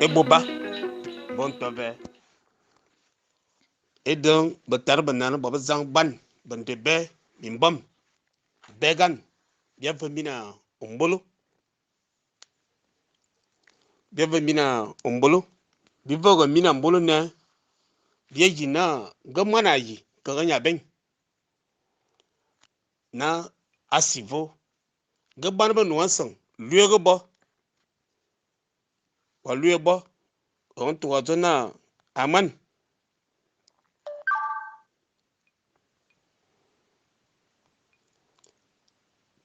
É bôt ba bo nto vè. Éde betare benan bobedzang ban be nte bè mimbom, bèèghane bia ve mina mbôlô. Bia ve mina mbôlô. Bi veghe mina mbôlô nè bia yi na nge moan a yi keghe nye abeng na a si vô. Nge boan be ne wa nseng, luèghe bo. Wa luè bo, ô tugha dzô na a man.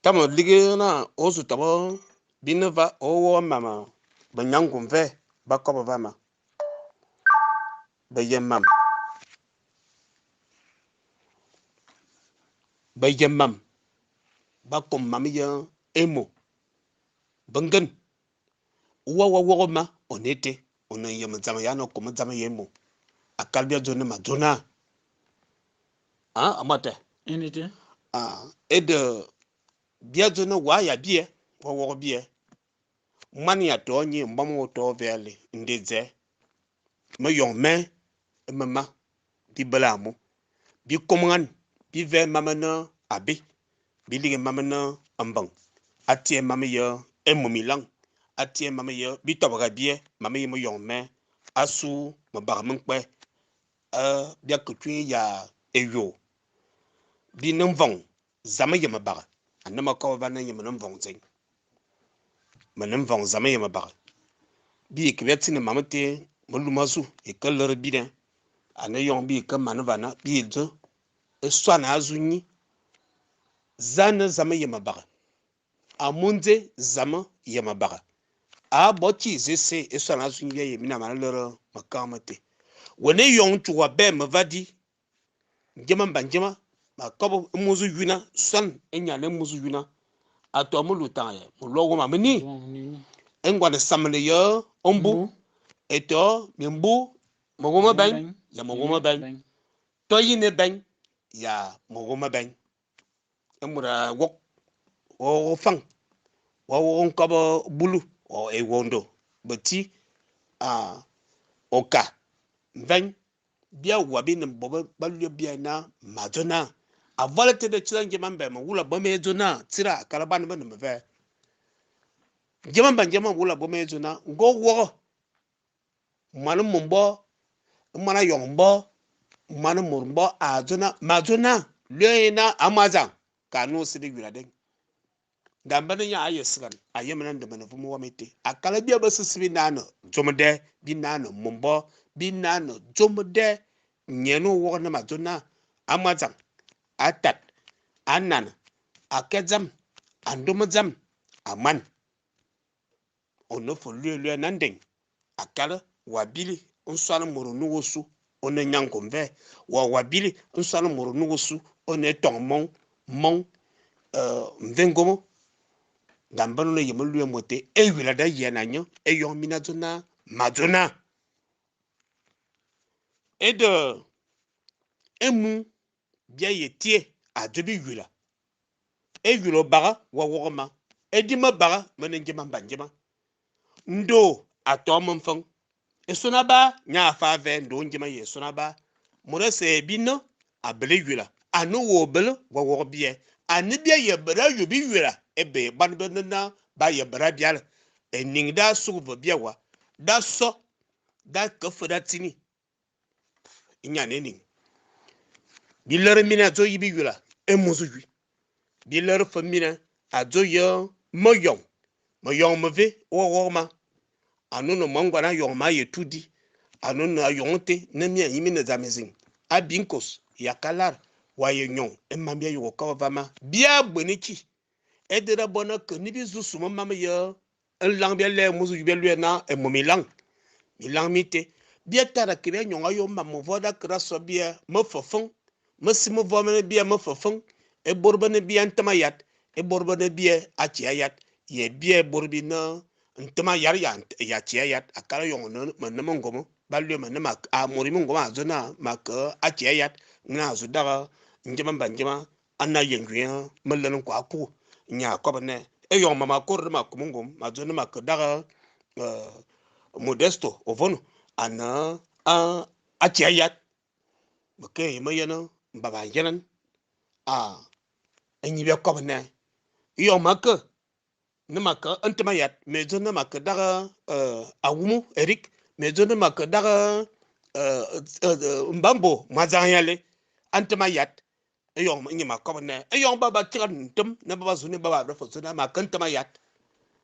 Tame lighi na ô zu tobe bi ne va ô wôkh é mam benyañgom vè ba kobe va ma. Beyem mam. Beyem mam ba kôm mam ye émo. Be ngen wa wa wôkh ma ô ne été, ô ne yem dzam ya a ne kôm dzam ye émo. Akal bia dzô ne ma dzô na. Ah, amu ate. É ne été. Ah, éde bia dzô ne wa ya biè, wa wôkh biè. Moan ya too nyi mbom ô too ve alé, nde dzè. Meyong mè é mema bi bele amu. Bi kômghan, bi ve é mam me ne abé, bi lighi é mam me ne mbeng. A tiè mam ye émo minlang, a tiè mam ye bitobgha biè, mam ye meyong mè asu mebakh me mkpè bia ke kuiñ ya éyô. Bi ne mvong Nzame ye mebakh. Ane ma kobe va ne nye me ne mvong dzèñ. Me ne mvong Nzame ye mebakh. Bi ye ke bia tsini mam meté melu ma zu ye ke lere bidè. Ane éyong bi ye ke mane vana, bi ye dzô ésoan a zu nyi, Za a ne Nzame ye mebakh? Amu dzé Nzame ye mebakh aa bo ki zese ésoan a zu nyi bia ye mina mane lere mekang meté? Wene éyong ntugha bèè me va di, Ngema mba ngema, ma kobe é môs yuna, soan énye a ne é môs yuna, a too melu tang ye melu awôm a menii. É ngoan samane ye mbu, étoo mimbu mewôm mebèñ ya mewôm mebèñ, toyin ébèñ ya mewôm mebèñ. É môr a wokh, wa wokh nfang, wa wokh nkobe bulu, éwôndo, betsi, ôka, mvèñ, Bia wa bi ne bo ba luè bia naa, Ma dzô naa, aval té da tsira nge ma mbe me wula bo méé dzô naa, Tsira, akal boan be ne me vèè. Nge ma mbe nge ma wula bo méé dzô naa, Nge ô wokh moan mong mboo, é moan ayong mboo, moan môr mboo a dzô naa, Ma dzô naa, luè ye naa a moadzang, kaa naa ô sili éyula dèñ. Ndamben nya a ye sighan, a yem naa ndem a ne vôm wam été. Akal bia besese bi ne ane dzôm dèè, bi ne ane mombokh, bi ne ane dzôm dèè. Niène ô wokh n'nem a dzô naa, A moadzang, a tat, a nane, a ke dzam, a ndôme dzam, a man. Ô ne fe luè-luè naa ndeng, akal wa bili nsoan môr ô ne ôsu ô ne ña nkôm vèè, wa wa bili nsoan môr ô ne ôsu ô ne étong mong, mong mvé ngômô. Ndamben ô ne yem luè môt té, éyula da yiène a ñe éyong mina dzô naa, Ma dzô naa. Éde, ému bia ye tiè adzô biyula. Éyula ôbagha wa wokh ma, édi mebagha me ne ngema mba ngema. Ndôô a too me nfeng. Ésoan a baa ña a faa vèè ndôô ngema ye ésoan a baa. Môr ase ye bi ne a bele éyula. Ane wô ô bele, wa wokh biè. Ane bia ye bera yu biyula ébe é boan be ne naa ba ye bera byale. Éning da sukh ve bia wa, da so, da ke fe da tsini. Éñe a ne éning. Bi lere mina adzô ye biyula é môs wi. Bi lere fe mina adzô ye meyong. Meyong mevé ô wokh ma? Ane ô ne moan-ngoan ayong ma ye tu di. Ane ô ne ayong té ne mia ñi mi ne dzam ézing. A bi nkôs ya kalar, wa ye ñong é mam bia yeghe ôkaba va ma. Biaa buène ki. Éde da bo naa ke ne bi zu sum é mam ye nlang bia lèè môs wi bia luè naa émo minlang. Minlang mité, bia tare ke bia ñong ayôm mam mevoo da ke da so biè mefefeng, mesi mevoo me ne biè mefefeng, é bôr be ne biè ntem ayat, é bôr be ne biè achi ayat, ye biè é bôr bi ne ntem ayat ya achi ayat. Akal éyong me ne mengom, ba luè ma naa ma a môr ye mengom a dzô naa ma ke achi ayat, naa a zu daghe ndjiman ba ndjiman A ne ayem wiè me lere nkoa akughu ña a kobe nè, Éyong mam ma kôre ma kumu ngom, ma dzô naa ma ke daghe Modesto Ovono ane a tsi ayat me ke ye me yen mbaba ngenan a enyi bia kobe ne éyong ma ke ne ma ke ntem ayat me dzô ne ma ke daghe Awumu Eric me dzô ne ma ke daghe Mbambo moadzang ya le a ntem ayat éyong nye ma kobe ne éyong ba ba tsigha ntem ne ba ba zu ne ba ba fe dzô na ma ke ntem ayat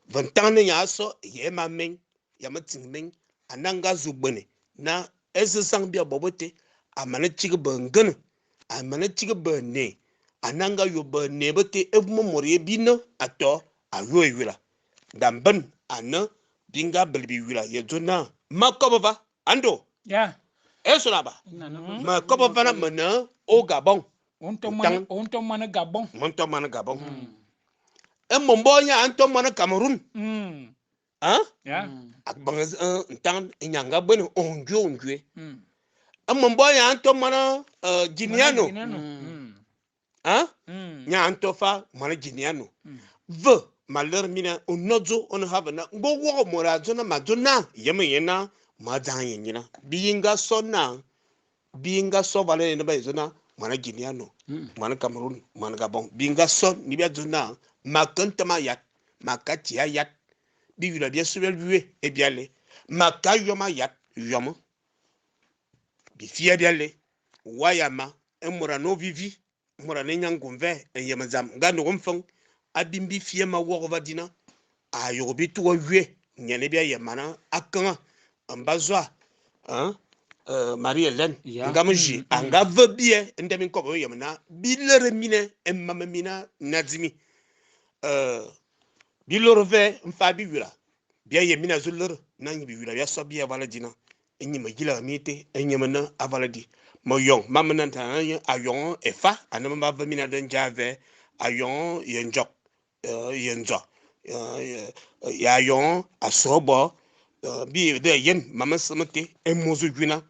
ve ntang ne nya so ye ma meng ya me tsing meng ana nga zu gbene na ésesang bia bo bote a mane tsig be ngene a mane tsig be ne ana nga yo be ne bote é vôm môr ye bine ato a yo éyula ndamben ane binga bele biyula ye dzô na ma kobe va ando Ya. esola ba ma kobe va na me ne au Gabon On to mana Gabon. Mon to mana Gabon. E mombo nya an to mana Cameroun. Hein? Ya. Akbang ntang nyanga bene onjue onjue. E mombo nya an to mana Guineano. Hein? Nya an to fa mana Guineano. Ve malheur mina onodzo on have na ngo wo mora zona madona yeme yena madzang yenyina. Biyinga so na biyinga so vale ne ba zona mana Guineano. Mana Cameroun, mana Gabon. Binga so ni bia zona makantama yat makati yat bi yula bia so bia lue e bia le maka yoma yat yoma bi fia bia le wayama e mora no vivi mora ne nyangumve e yemazam nga no mfon abimbi fia ma wo va dina a yobi to lue nyane bia yemana akanga ambazwa hein Marie Hélène nga mji anga ve bie ndemi ko yemana bi lere mine e mama mina nadimi bi loro ve mfa bi wura bia ye mina zu loro na nyi bi wura bia so bia vala dina enyi ma gila mi te enyi ma na avala di mo yong ma ma na ta na ayon efa ana ma va mina den jave ayon ye njok ye nzo ya yon asobo bi de yen ma ma smete e mo zu gwina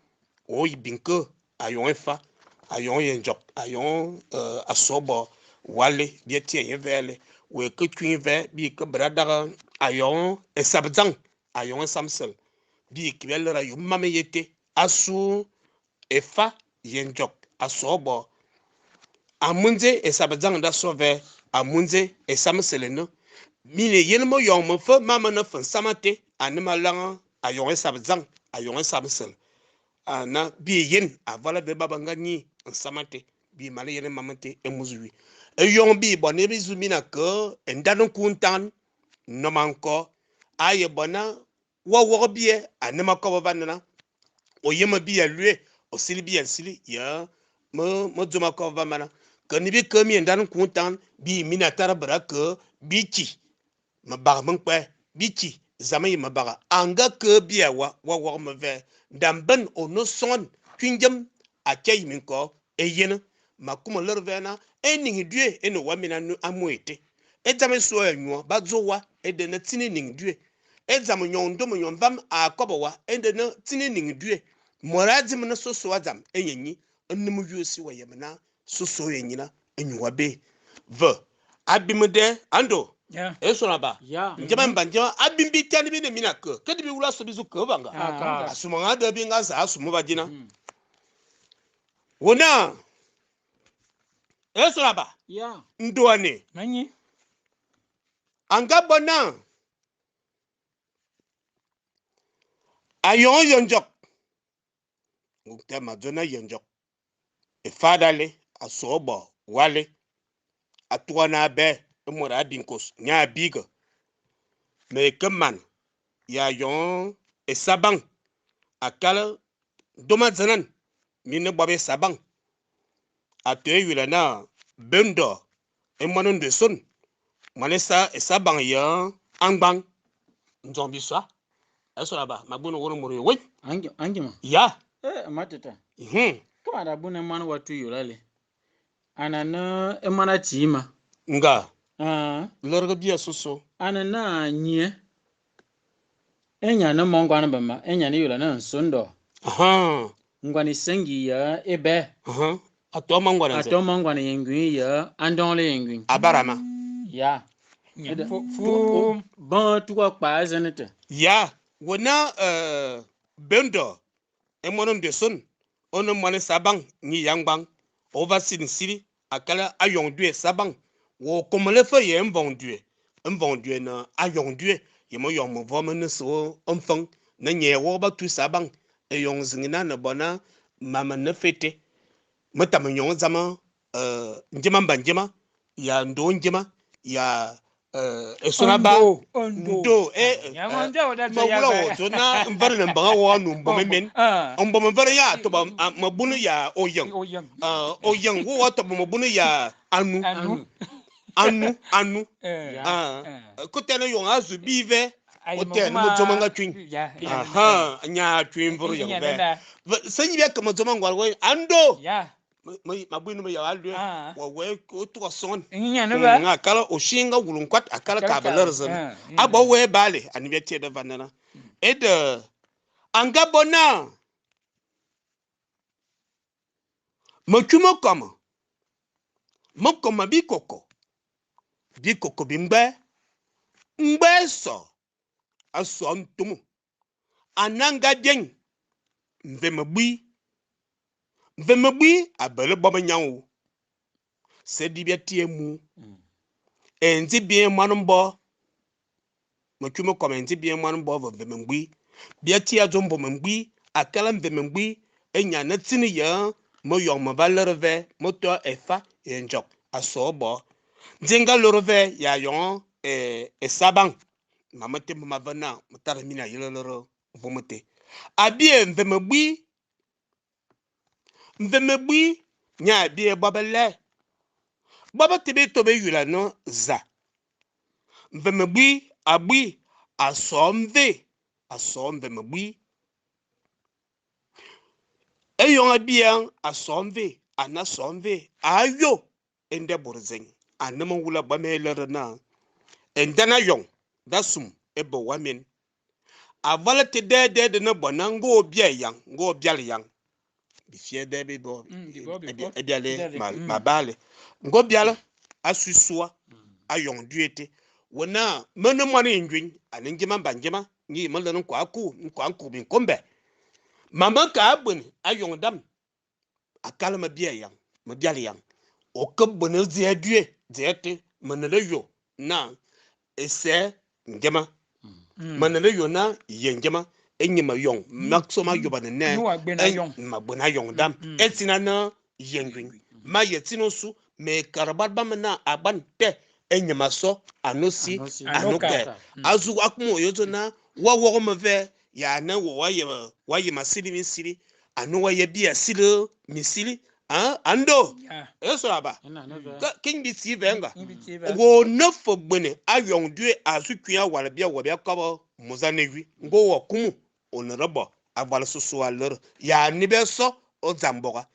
o binke ayon efa ayon ye njok ayon asobo wale bia tie ye vele we ke twi ve bi ke brada ayon e sabdzang ayon samsel bi ki bela yo mame yete asu efa yenjok asobo amunze e sabdzang da sove amunze e samsel no mine yen mo yon mo fe mama na fon samate anima langa ayon e sabdzang ayon e samsel ana bi yen avala be baba ngani samate bi male yen mamate e muzui e yon bi bone bi zumina ke ndanu kuntan no manko aye bona wo wo bie anima ko banana o yema bi ya lue o sili bi ya sili ya mo mo zuma ko bamana ke ni bi ke mi ndanu kuntan bi mina tara bara ke bi chi ma ba mon kwe bi chi zama yi ma ba anga ke bi ya wa wa wo me ve ndamben o no son kwinjem a chei min ko e yena ma kuma lorvena ening due eno wa mina nu amuete edzame so enyo ba zowa ede na tini ning due edzame nyondo mo nyomvam akobo wa ede na tini ning due moradzi na soso adzam enyenyi enemu yusi wa yemna soso yenyina enyuwa be ve abimde ando Yeah. esona ba Yeah. njema mbanja abimbi tani bine mina ke kedi bi wula so bizu ke banga asuma nga de bi nga za asuma badina wona esona ba Yeah. ndoane Manyi. anga bona ayon yonjok ngukta madona yonjok e fadale asobo wale atuana be mora binkos nya biga me keman ya yon e sabang akala doma zanan mine bobe sabang ate yula na bendo e monon de son manesa e sabang ya angbang nzombi sa eso ba mabuno wono moro we Angi angi ma. ya Eh matata. Kama da bune man watu yulale. Anana e mana tima. Nga. Ah. Lorga bia soso. Anana nye. Enya na mongwana bama, enya ni yula na nsundo. Aha. Ngwani sengi ya ebe. Aha. Atoma ngwana. Atoma ngwana yengwi ya andonle yengwi. Abarama. Ya. Fu bon tuwa pa zenete. Ya. Wona bendo e mono ndeson ono mone sabang ni yangbang o va sin sili akala ayong due sabang wo komole fe ye mvong due mvong due na ayong due ye mo yong mo vo me ne so mfeng na nye wo ba tu sabang e yong zingina na bona mama ne fete meta me nyong zama njema mba njema ya ndo njema ya esona ba ndo e ma wula wo to na mvere na mbanga wo nu mbome men mbome mvere ya to ba mabunu ya oyeng oyeng wo to ba mabunu ya anu anu anu ko tene yong azu bive o tene mo tsoma nga twin aha nya twin vuru yang be senyi be kama tsoma ngwal wo ando mabwinu me ya alwe wa we ko to son nga kala o shinga wulun kwat akala ka balar zan abo we bale ani be tie de vanana e de anga bona mo kumo koma mo koma bi koko bi koko bi ngbe ngbe so aso ntumu ananga bien mve mabwi mve mabwi abele boba nyawo se di bia tie mu enzi bien manumbo mokumo koma enzi bien manumbo mve mabwi bia tie azombo mabwi akala mve mabwi enya na tini ya mo yong mo valeur ve moto efa enjok aso bo nzinga lorove ya yon e sabang mama te mama vana mutara mina yeloloro vomote abie mve mabwi nya abie babele baba tebe tobe yula no za mve mabwi abwi asomve asomve mabwi eyon abie asomve ana somve ayo ende borzeng anama wula bamele na endana yon dasum ebo wamen avala te de de de na bona ngo bia yang ngo bia yang bi fie de bi bo e bia le ma bale ngo bia la asusua ayon duete wona mene mwana ndwin ani njima ba njima ni mo le nkwa ku nkwa ku bi kombe mama ka abun ayon dam akala ma bia yang ma bia yang o ke bone zie due zie mene le yo na ese njema mene le yo na ye njema enyi ma yong maxoma yo ba ne ma bona yong dam etina na yengwin ma ye tino su me karabat ba mena aban te enyi ma so anosi anoke azu akumo yozo na wa wo me ve ya na wo wa ye masili misili anu wa ye bia sili misili ando eso aba king bi ti venga wo no fo gbene ayong due azu kuya wala bia wo bia kobo muzane wi ngo wo kumu onorobo agbala susu alor ya ni be so o zamboga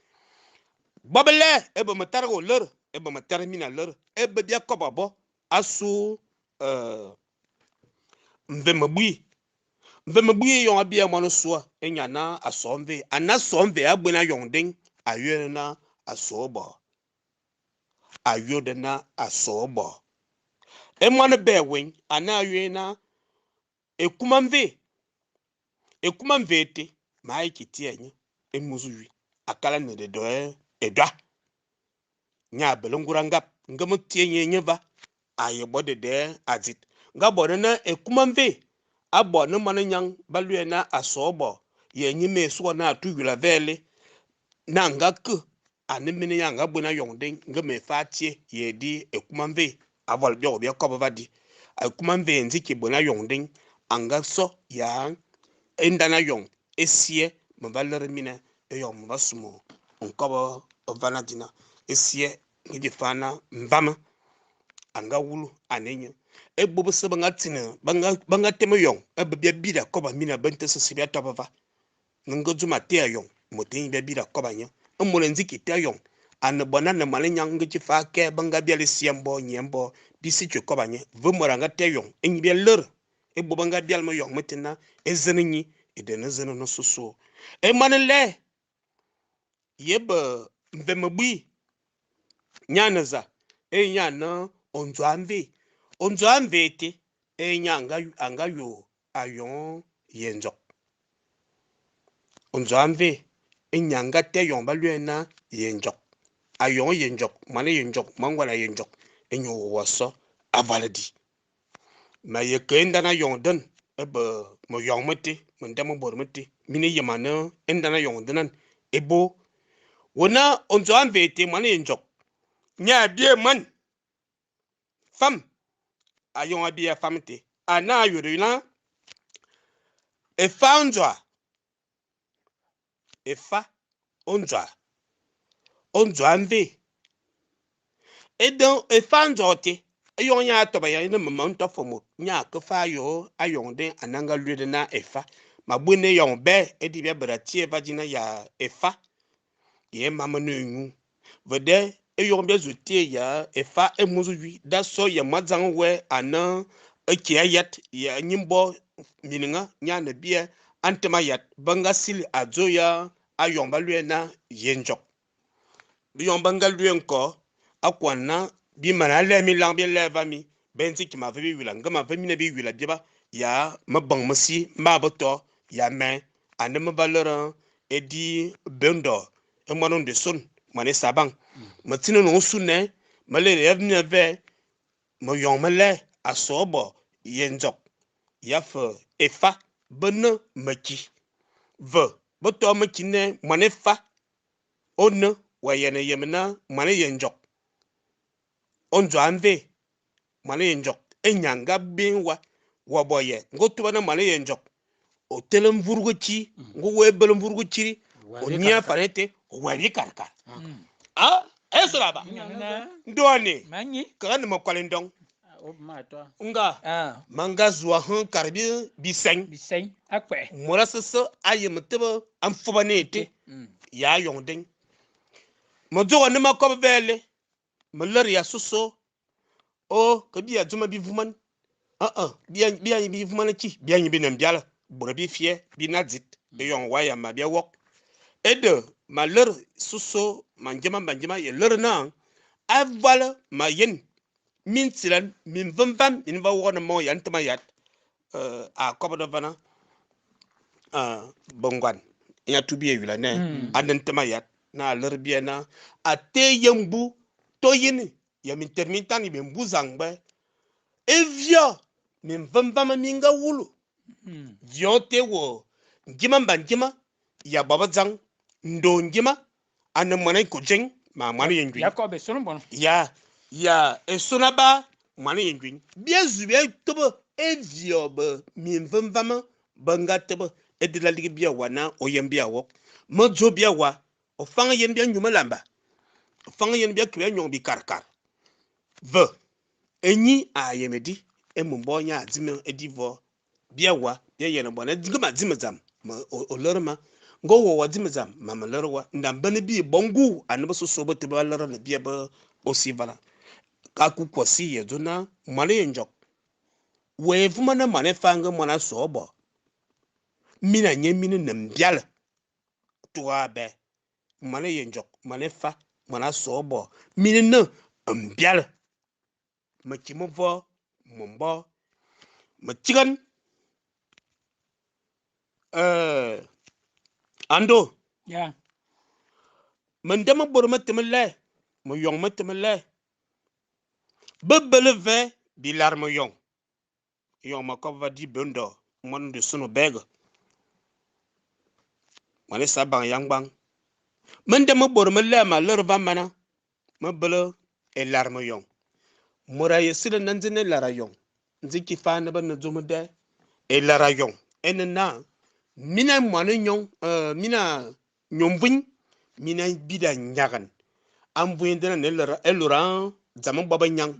babele e bo matara go lor e bo matara mina lor e be bia kobo bo asu mve mabwi yon abia mo so enya na asomve ana somve agbena yon den ayo na asobo ayo de na asobo e mo na be wen ana ayo na ekumamve ekumamve te ma ikiti enyi emuzuwi akala ne de do edwa nya belungura ngap ngam tie nye va aye bode de azit nga bo na ekumamve abo ne mo nyang balue na asobo ye nyi me so na tu yula vele na nga ke ani mini ya nga bona yongde nga me fa tie ye di ekumamve avol bio bi ko ba di ekumamve nziki bona yongde anga so ya endana yong esie mo valeur mina e yong mo basumo nkobo ovana dina esie ngi fana mvama anga wulu anenya e bobo se banga tina banga teme yong e be bi da ko ba mina bente se se bi ataba nga zuma te yong motin be bi da ko ba nya mo le nziki te yong an bona na male nyang ngi fa ke banga bi le siembo nyembo bi si ko ba nya ve mora nga te yong en bi leur e bo banga bi al mo yong metina e zenni e de ne zeno no soso e manele ye be mve mabwi nyana za e nyana onzwamve onzwamve te e nyanga anga yo ayon Ye ndzok. Ndzo amvé énye a nga té ayong ba luè naa Ye ndzok. Ayong ye ndzok, moan ye ndzok, moan ngoan ye ndzok énye wa so aval di. Ma ye ke é ndan ayong den ébe meyong meté, menda me-bôr meté, mine yem ane é ndan ayong denan é bo. Wô naa ndzo amvé été moan ye ndzok nye a byè man fam ayong a byè fam té ane a yôrô naa éfa ndzua éfa ôndzua ôndzua mvé éde éfa ndzua té éyong nye a tobe ya é ne mema nto fe môt nye a ke fe ayô ayong dèñ ane a nga luè de naa éfa ma bune éyong bè édi bia bera tsiè va dzi naa ya éfa ye é mam me ne éñu ve dè éyong bia zu tiè ya éfa é môs wi da so ya moadzang wè ane ékè ayat ya ényi mboo minenga nye a ne biè a ntem ayat be nga sili adzô ya ayong ba luè naa ye ndzok. Biyong be nga luè nkoo akoan naa bi mana lèè minlang bia lèè va mi, béé dzi ki ma ve biwila nge ma ve mina biwila bieba ya mebeng me si ma be too ya mè ane me va lere édi bendô é moan Ndesôn moan ésaa-bang. Me tsini nong ôsu nèè, me lere ya mina vèè meyong me lèè a soo bo ye ndzok ya fe éfa be ne mekî. Ve, be too mekî nèè moan éfa ô ne wa yiène yem naa moan ye ndzok ô ndzua mvé, moan ye ndzok énye a nga béñ wa, wa bo yè? Nge ô tubane moan ye ndzok, ô tele mvurghu chi, nge wéé bele mvurghu chiri, ô nyia afan été, ô wuè bikar-kar. Ah, é sôla ba. Ndoane, keghe ne mekwalé ndong. Nga, ma nga zu a hẽ kar bi bisèñ. Môr asese a yem tebe a nfôbane été ya ayong dèñ. Me dzôghane ne ma kobe vèè lé, me lere ya sôsôe ô ke bia dzôme bivuman. Uh-uh, bia bia nyi bivumane ki, bia nyi bi ne mbyale, bôra bifiè bi ne adzit éyong wa ya ma bia wokh. Éde ma lere sôsôe ma ngema mba ngema ye lere naa, aval ma yen mintsilan mimvemvam mi ne va woghane mong ya ntem ayat a kobe de vana bengoan ényi a tu biè éyula nèè a ne ntem ayat naa a lere biè naa a téé ye mbu to yene ya mintet mintan ye mbu zangbwe é vyo mimvemvam mi nga wulu. Vyo té wo ngima mba ngima ya bobedzang ndo ngima a ne moan éko-dzéñ ma moan ye ndjuiñ. Ya kobe ésono bono. Ya ya ésono a baa moan ye ndjuiñ. Bia zu bia tobe é vyo be mimvemvam be nga tebe éde da lighi bia wa naa ô yem bia wokh. Me dzô bia wa, ô fang yen bia ñu melamba, ô fang yen bia ke bia ñong bikar-kar. Ve, ényi a yeme di, é mboo nye a dzime édi vôô. Bia wa, bia yiène bo ane nge ma dzime dzam, ma ô lere ma. Nge ô wa dzime dzam, ma me lere wa. Ndamben bi bo ngu'u ane besôsôe bete ba lerane bia be ôsi vala. Kaa ku kua si ye dzô naa, Moan ye ndzok, wéé vumane moan éfaa nge moan a soo bo. Mina nye mine ne mbyale. Tugha bèè, moan ye ndzok, moan éfa, moan a soo bo. Mine ne mbyale. Mekî mevokh me mboo. Me tsighan ando. Ya. Menda me-bôr mete me lè, meyong mete me lè. Be bele ve bilare meyong. Éyong ma kobe va di bendô moan Ndesôn Obègue, moan ésaa bang ya mgbang. Menda me-bôr me lè ma lere va mana, me bele élar meyong. Môr a ye sili naa ndzi ne élar ayong, ndzi ki faa ane be ne dzôm dèè. Élar ayong é ne naa, mina moan ñong, mina ñong mvuiñ, mina bira ñaghan a mvuiñ denan é lôran dzam bobeñang.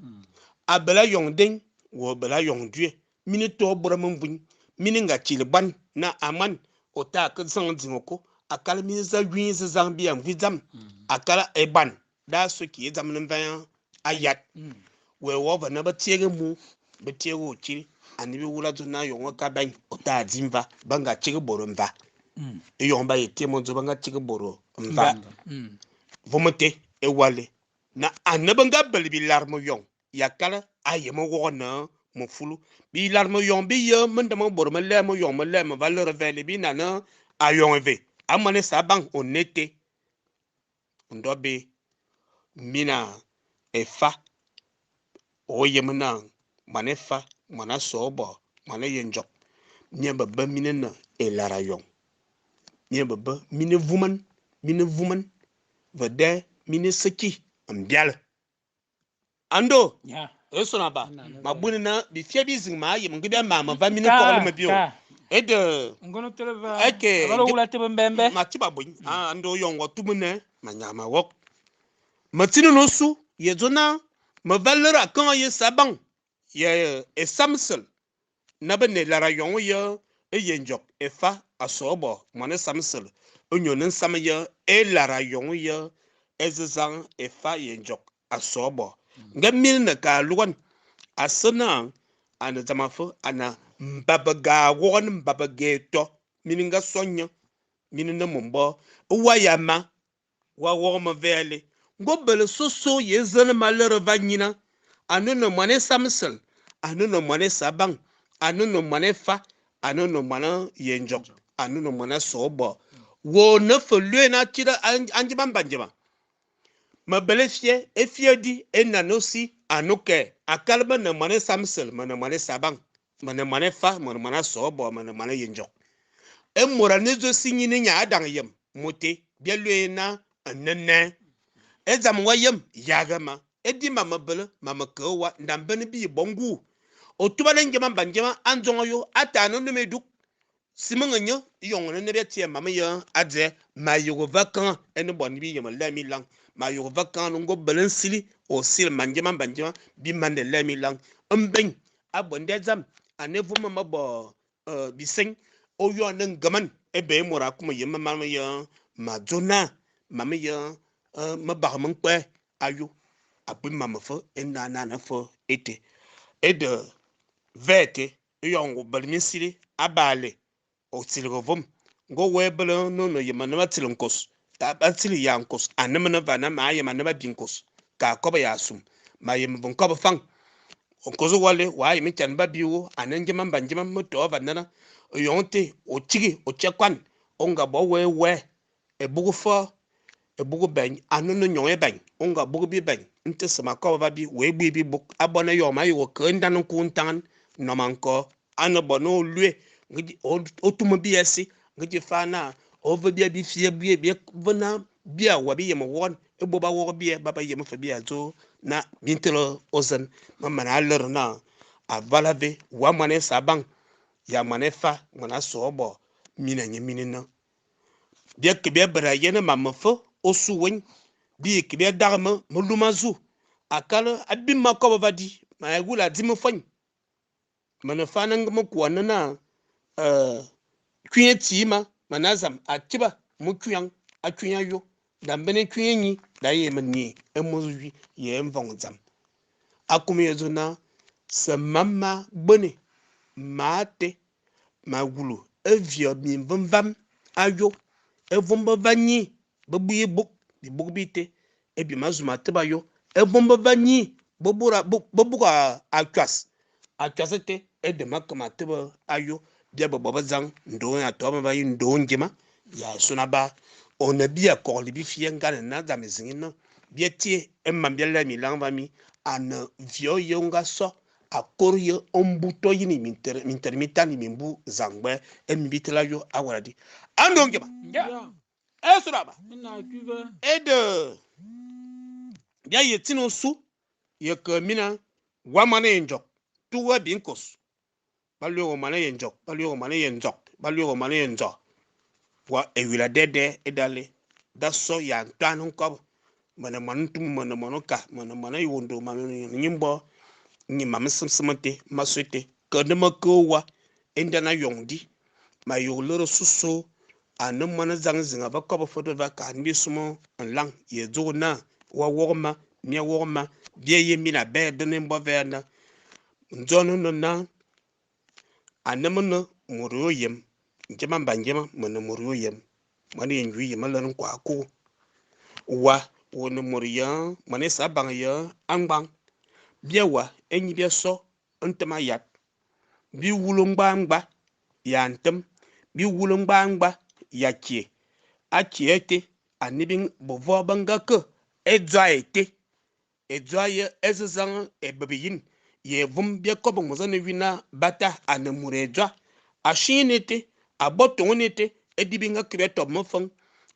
A bele ayong dèñ, wa ô bele ayong dwiè. Mine too bôra memvuiñ, mine nga tsili boan naa aman ô taa ke dzang dzing ôkô akal mine za wiñ ézezang bi ya mvuiñ dzam akal éban daa so ki é dzam é ne mvèñ ayat. Wéé wô ve naa be tsièghe muu, be tsièghe ôtsili, ane bi wula dzô naa ayong é ka bèñ ô taa dzi mva, be nga tsighi bôr mva. Éyong ba ye tiè modzô be nga tsighi bôr mva. Vôm té é wale naa ane be nga bele bilar meyong ya akal a yem wokh naa Mefulu bi lar meyong bi ye menda me bor me le meyong me le me va lere vele bi na na ayong eve amane sa bang onete ndobe mina efa oyemna manefa mana sobo mana yenjok mie bebe mine na elara yong mie bebe mine vuman vede mine seki mbial ando Ya. esona ba Na, na, mabuni na bifie bizing ma yem ngi ma ma va mine ko me bio ede Ngono tele va. Eke, Abalo wula tebe mbembe. ma tiba boñ ando yongo tumune ma nyama wok ma tini no su ye zona ma valera kan ye sabang ye e samsel na be ne lara yongo ye e ye njok e fa asobo mone samsel onyo ne nsam ye e lara yongo ye e zizang e fa ye njok asobo nga mil na ka luwan asana ana zamafo ana mbabaga won mbabageto mininga sonya mini na mumbo wa yama wa wo ma vele ngo bele soso ye zene ma lere va nyina anu no mone samsel anu no mone sabang anu no mone fa anu no mone yenjok anu no mone sobo wo ne fe lue na tira anji bambanjema ma bele fie e fie di e nanosi anuke akalba na mone samsel ma na mone sabang ma na mone fa ma na mone sobo ma na mone yenjok e morane zo sinyi ni nya adang yem mote bia lue na nene e zam wa yem yaga ma e di ma mabele ma ma ke wa ndambe ni bi bongu o tuba ne ngema banjema anzongo yo atano no meduk simenga nyo yong ne ne tie ma me ya adze ma yogo vakan e ne bon bi yem la mi lang ma yogo vakan ngo belen sili o sil manjema banjema bi mande la mi lang mben abonde zam ane vuma ma bo biseng o yo ne ngaman e be mora kuma yem ma ma ya ma zona ma me ya ma ba ma nkwe ayo abu ma ma fo e na na na fo ete e de vete yongo balmisiri abale o tsilgo ngo webele no no yema na batsili nkos ta batsili ya nkos anemna va na ma yema na ba binkos ka koba ya sum ma yema bon koba fang nkozo wale wa yemi chan ba biwo anenge mamba njema moto va nana yonte o tigi o chekwan onga bo we we e bugu fo e bugu ben anu no nyon e ben onga bugu bi ben nte sama koba ba bi we gbi bi buk abone yo ma yo ke ndan ku ntan no manko ano bo no lue ngiji o tumo bi esi ngiji fa na o ve bi bi fie bi bi vona bi a wa bi yemo won e bo ba wo bi ba ba yemo fe bi azo na mintelo ozen mama na ler na avalave wa mane sabang ya mane fa mona sobo mina nye minina bi ke bi bra yene mama fo o suwen bi ke bi darma mo lumazu akala abimma ko ba di ma gula di mo fon mana fa nan mo ko na kwiye tima manazam atiba mo kwiyan akwiyan yo dambene kwiye ni da ye mani e mo wi ye mvon zam akumi yezona se mama bone mate magulu evio mi mvamvam ayo evomba vanyi babuye buk bi buk bite e bi mazuma tiba yo evomba vanyi bobura bobuka akwas akwasete e de makama tiba ayo bia baba zang ndo ya to ba yi ndo ngema ya suna ba ona bia ko li bi fie ngana na za mezingi no bia tie e ma bia la mi lang va mi ana vio yo nga so akor yo ombuto yini minter mintermitani mimbu zangbe e mi bitela yo awara di ando ngema Ya. e sura ba Na cuve. e de bia ye tino su ye ke mina wa mane njok tuwa binkos balugo mane yenjok balugo mane yenjok balugo mane yenjok wa ewila dede edale da so ya ntanu nkob mana mana tum mana mana ka mana mana yondo mana nyimbo nyi mam simsimte maswete ke ne ma ko wa enda na yongdi ma yo loro suso ane mana zang zinga va kob foto va ka mbi sumo nlang ye zo na wa woma mi woma bie ye mi na be de ne mbo ve na nzono no na anemne moro yem njema mba njema mene moro yem mane yenju yem la nkwa ko wa woni moro ya mane sabang ya angbang bie wa enyi bie so Ntem ayat. Bi wulu mgba-mgba ya ntem, bi wulu mgba-mgba ya tie. Atie été, ane bi bevôô be nga ke édzoa été. Édzoa ye ézezang ébe biyin ye évôm bia kobe môs ane wi naa bata a ne mura édzoa. Ashuiñ é ne été, abo tong é ne été, édi bi nga ke bia tobe mefeng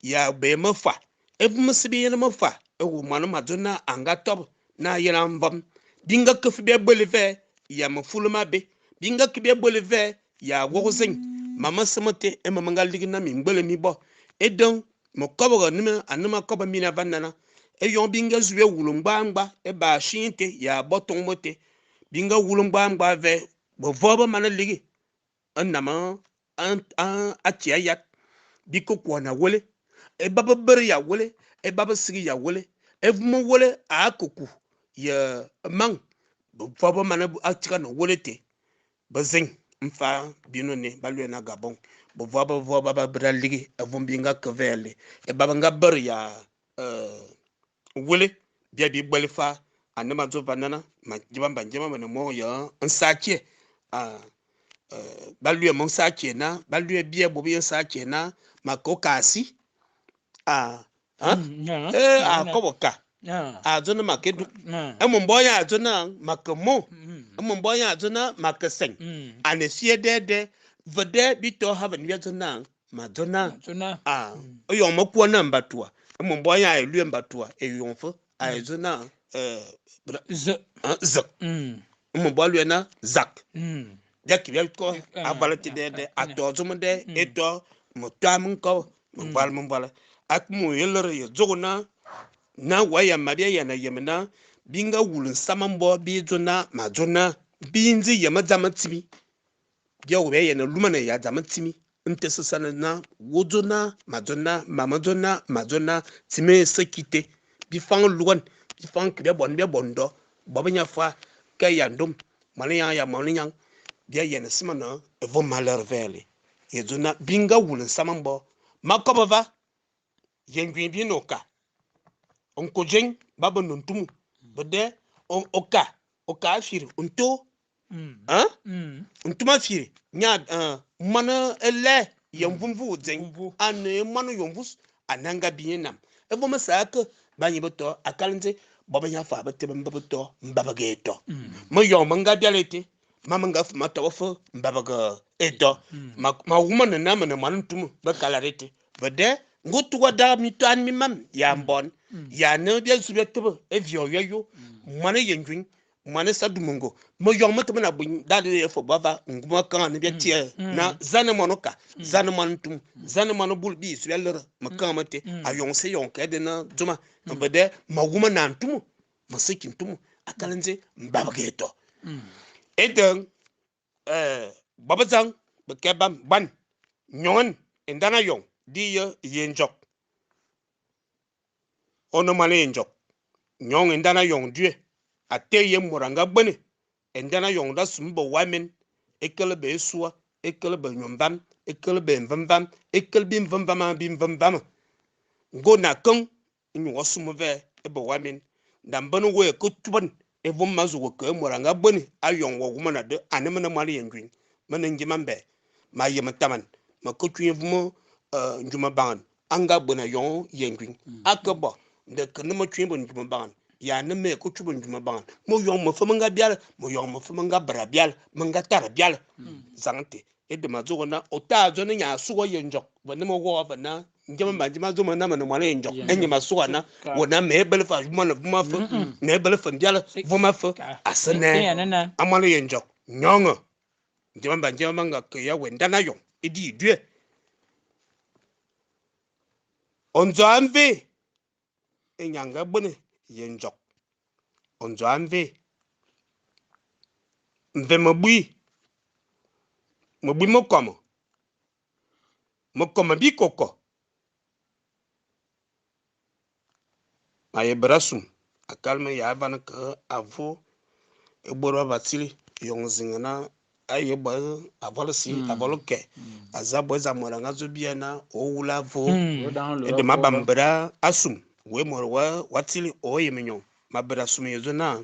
ya bèè mefa. É vôm ése bi yen mefa, éwô moan ma dzô naa a nga tobe naa a yen a mvom. Bi nga ke fe bia bele vèè ya mefulu m'abé. Bi nga ke bia bele vèè ya wokh zéñ. Mam mese meté éma me nga likh naa mimgbele mi bo. Édong, me kobghe ane ma kobe mina aval nana, éyong bi nga zu bia wulu mgba-mgba ébe ashuiñ té ya abo tong été, bi nga wulu mgba-mgba vèè, bevôô be mana lighi n'nam atiè ayat, bi ke kuan awélé. Éba be bere ya awélé, éba be sighi ya awélé, é vôm awélé aa ke ku ye mang, bevôô be mana tsighane awélé té, be dzeng nfa binone ba luè naa Gabon. Bevôô bevôô ba ba bera lighi é vôm bi nga ke vèè alé. Éba be nga bere ya awélé, bia bi bele faa ane ma dzô va nana, ma ndjema me ne môr ya nsaa tsiè. Ba luè mo nsaa tsiè naa, ba luè biè bôt be ye nsaa tsiè naa, ma ke ô kaa si. A kobo ka. A dzô naa ma ke duk. É môt mboo ya dzô naa ma ke mô. É môt mboo ya dzô naa ma ke sèñ. A ne fiè dèè-dèè. Ve dèè bi too have bia dzô naa ma dzô naa. Éyong me kua naa mbatua, é môt mboo ya ye luè mbatua éyong fe a ye dzô naa zek. É môt mboo a luè naa zak. Bia ke bia ko aval té dèè-dèè. A too dzôm dèè é too metua minkobe memvale memvale. A kumu ye lere ye dzôghô naa naa wa ya ma bia yiène yem naa bi nga wulu nsama mboo bii dzô naa ma dzô naa bii ndzi yem dzam tsimi. Bia wu bia yiène lumane ya dzam tsimi nté sese ane naa wô dzô naa ma dzô naa ma me dzô naa ma dzô naa tsimi éé se ki té. Bi fang lughan, bi fang ki bia boan bia bo ndo, bobeñang faa ke ya ndôm, moanñang ya moanñang bia yiène simane é vôm ma lere vèè alé. Ye dzô naa bi nga wulu nsama mboo. Ma kobe va, ye ngüiñ bi ne ôka. Nkô-dzéñ ba be ne ntumu, ve dèè ôka, ôka a firi ntôô. Ntum a firi ña moan élè ye mvumvu dzèñ ane é moan ôyô mvus ane a nga biñ énam. É vôm ése a ke, ba ñi be too akal ndze bobeñang faa beté be mbe be too mbabeghe éto. Meyong me nga byale été, ma me nga fe ma tobe fe mbabeghe éto. Ma wumane naa me ne moan ntum bekalare été. Ve dèè, nge ô tugha daghe mintoan mi-mam ya mbôn, ya ane bia zu bia tebe éviô y'ayô, moan ye ndjuiñ, moan Saint-Domingo, meyong meté me ne abuiñ da lere ye fe bo ava ngum akeng ane bia tiè naa za ane moan ôka, za ane moan ntum, za ane moan ôbul bii zu bia lere mekeng meté. Ayong se éyong kè de naa dzôm a, ve dèè, ma wume naa ntum, ma se ki ntum akal ndze mbabghe éto. Éde, bobedzang bekè bam boan, ñonghan éndan ayong di ye ye ndzok. Ô ne moan ye ndzok, ñong éndan ayong dwiè, a té ye é môr a nga buene. Éndan ayong da sum be wamen, é kele be ésua, é kele be nyô-mvam, é kele be mvemvam, é kele bimvemvam a bimvemvam. Nge ô ne akeng, Éyong wa sum vèè ébe wamen, ndamben wéé ke tuban é vôm ma zu wô kee é môr a nga buène ayong wa wumane de, ane me ne moan ye ndjuiñ, me ne ngima mbèè. Ma yem taman, me ke kuiñ é vôm ndjum ôbanghan a nga buène ayong ye ndjuiñ. A ke bo, nde ke ne me kuiñ ébe ndjum ôbanghan, ya ane méé ke kuiñ ébe ndjum ôbanghan. Meyong mefe me nga byale, meyong mefe me nga bera byale, me nga tare byale. Dzang té, éde ma dzô wô naa, ô taa dzô naa ña a sugha ye ndzokh, ve n'nem ô wôkh ve naa, Nge ma ma dzô ma naa me ne moan ye ndzokh, éñe ma sugha naa, wô naa méé bele fe moan vôm afe, méé bele fe mbyale vôm afe, a se nèè, a moan ye ndzokh, ñonghe. Nge ma nge ma nga ke ya wè ndan ayong, édi dwiè. Ô ndzô a mvé, éñe a nga buène ye ndzokh. Ô ndzô a mvé, mvé mebui, mebui mekômô. Mekômô bikôkô ma ye bera sum akal me ye avane ke avôô é bôr ba va tsili éyong ézing naa a ye bo avol si, avol ôkè. A za bo é dzam môr a nga dzô bia naa ô wule avôô. Éde ma bam bera asum wô é môr wa tsili ô yem ñong. Ma bera sum ye dzô naa,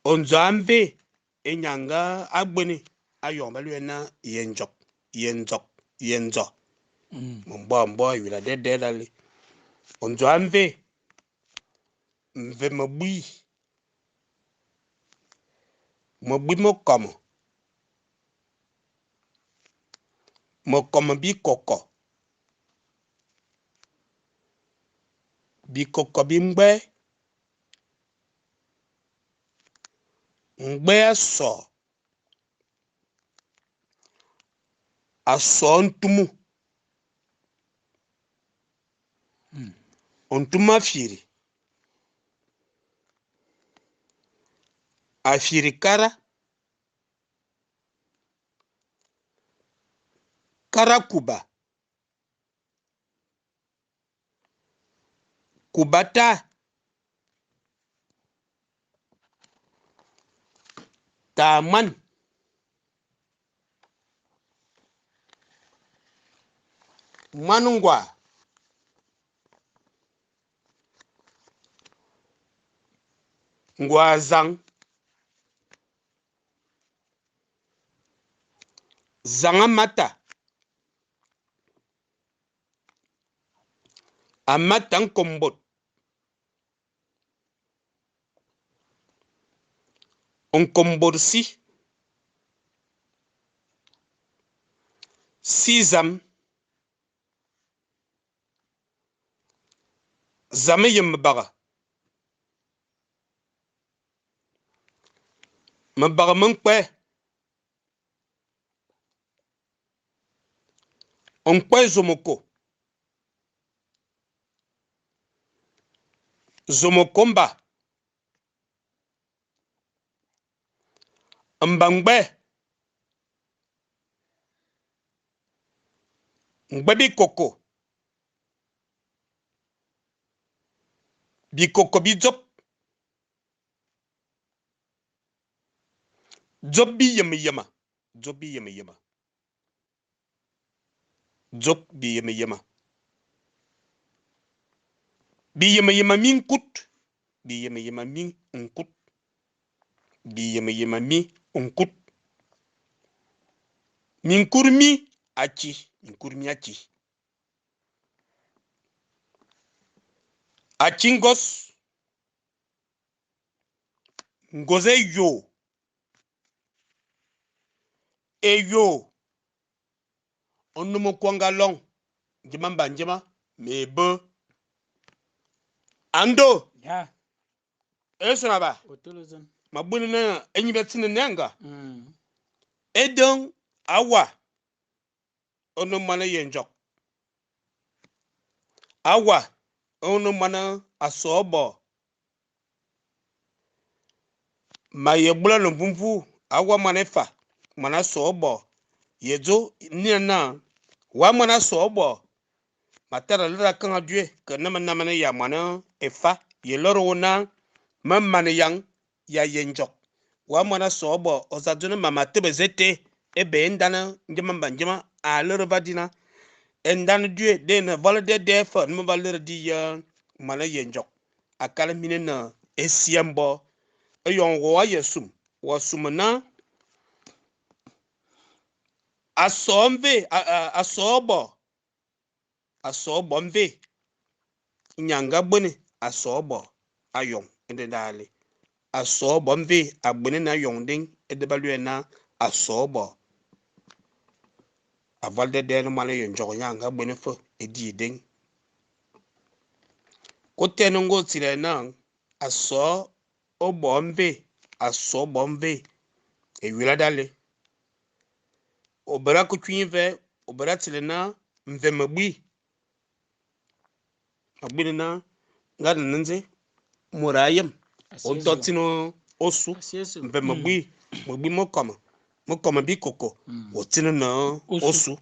Ô ndzô a mvé? Enyanga agbene ayong ba lue na yenjok yenzok yenzo. Mbo mbo yula de de dali. Onzo amve mve mabui. Mabui mokomo. Mokomo bikoko. Bikoko bimgbe. Mgbe aso. Aso ntumu. Ntumu afiri. Afiri kara. Kara kuba. Kubata. Taman. Manungwa. Ngwa zang. Zang amata. Amata nkombot. Nkombot si. Si zam. Zam e yem mebagha. Mebagha me nkwe. Nkwe zômôkô. Zômôkô mba. Mba ngbe. Ngbe bikoko. Bikoko bi dzop. Dzop bi yeme yema. Dzop bi yeme yema. Dzop bi yeme yema. Bi yeme yema mi nkut. Bi yeme yema mi nkut. Bi yeme yema mi nkut. Minkur mi achi. Minkur mi achi. Achi ngos. Ngos eyo. Eyo. Onumu kwanga long. Njima mba njima. Mebe. Ando. Ya. Esona ba. Otolozan. Mabuni na enyi betine nenga. Edon awa. Ono mana yenjok. Awa. Ono mana asobo. Ma yebula no mvumvu. Awa mana fa. Mana sobo. Yezo nina. Wa mana sobo. Matara lera kanga due ke nama nama ya mana efa ye loro na mamane yang ya yenjok. Wa mana sobo ozaduna mama tebe zete ebe ndana njema mba njema a lero vadina endana due de na vola de de fa nma ba lero di ya mana yenjok. Akala mine na esiambo eyon wa yesum wa sumna asomve asobo asobo mve nyanga bone asobo ayong ende dale asobo mve agbene na yong ding ede balue na asobo avalde de no male yon jogo nyanga bone fo edi ding ko teno ngo tire na aso obo mve asobo mve ewila dale obara ko twinve obara tire na mve mabui agbene na ngana nze murayem ototino osu mve mabui mabui mokoma mokoma bikoko otino na osu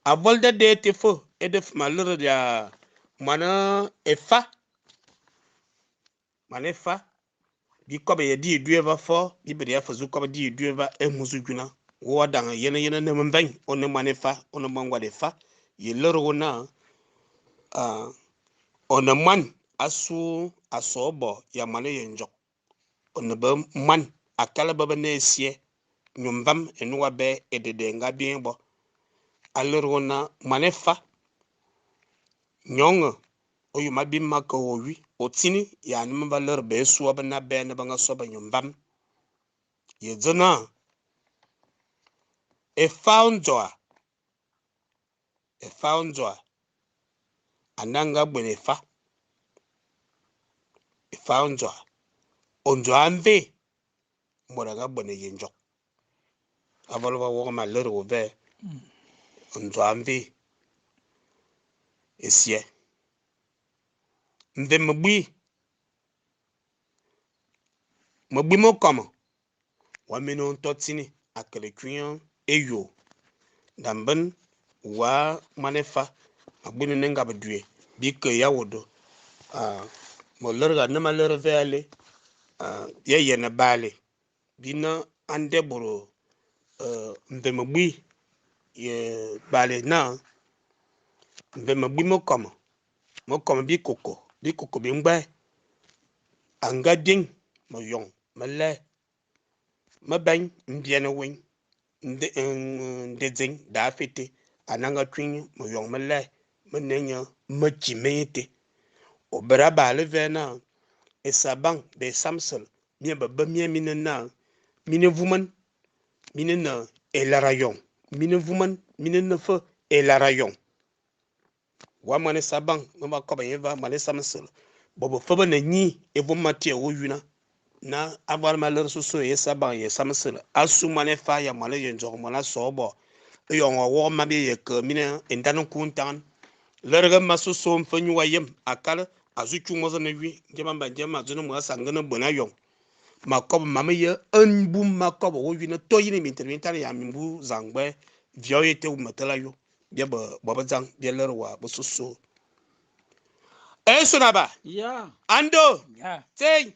avolde de tefo edef malere ya mana efa manefa bikobe ye di dueva fo bibere ya fazu kobe di dueva emuzu juna wo danga yene yene ne mben one manefa one mangwa de fa ye loro na one man asu asobo ya mane yenjok one be man Akal ba be ne esie nyumvam enuwa be edede nga bien bo. A lere wo na moan éfa nyong ôyôm abim ma ke wô wi ô tsini ya ane me va lere be ésua be na bè ane be nga so be nyumvam. Ye dzô na éfa ô ndzôa, éfa ô ndzôa ane a nga bone éfa, éfa ô ndzôa, ô ndzôa mvé môr a nga bone ye ndzok. Aval ô va wôkh ma lere wô vè ô ndzôa mvé ésiè. Mvem mebui, mebui mekômô wa mina ô nto tsini a kele kuiñ éyô. Ndamben wa moan éfa ma bune ne ngap dwiè bi ke ya wôdô. Ma lerga ane ma lere vè alé bia yiène bale bi ne a nda bôr mvem mebui ye bale na mvem mebui mekômô, mekômô bikôkô, bikôkô bi mgbè a nga byèñ meyong me lè mebèñ mbiane wéñ nde dzéñ da fe été ane a nga kuiñ meyong me lè me ne nye mekî mèñ été. Ô bera bale vè na ésa bang be Samsel mie bebe mie mi ne na mi ne vuman mi ne na élar ayong mi ne vuman mi ne ne fe élar ayong. Wa moan ésa bang me va kobe nye va moan é Samsel bo befe be ne nyi é vôm ma tiè wô yuna na aval ma lere sôsôe ye ésa bang ye Samsel asu moan éfa ya moan ye ndzokh moan a so bo éyong wa wokh mam ye ke mine éndan nku ntan lerege ma sôsôe mfe nyu wa yem akal a zu tsu môs ane wi nge mamba nge ma dzô ne mo asangene bon ayong ma kobe mam ye mbum ma kobe wo yune to yine minten mintan ya mimbu zangbe vio yete wu metela yo bia be bo bedzang bia lere wa bo sôsôe. Esona ba Ya. ando Ya. tsei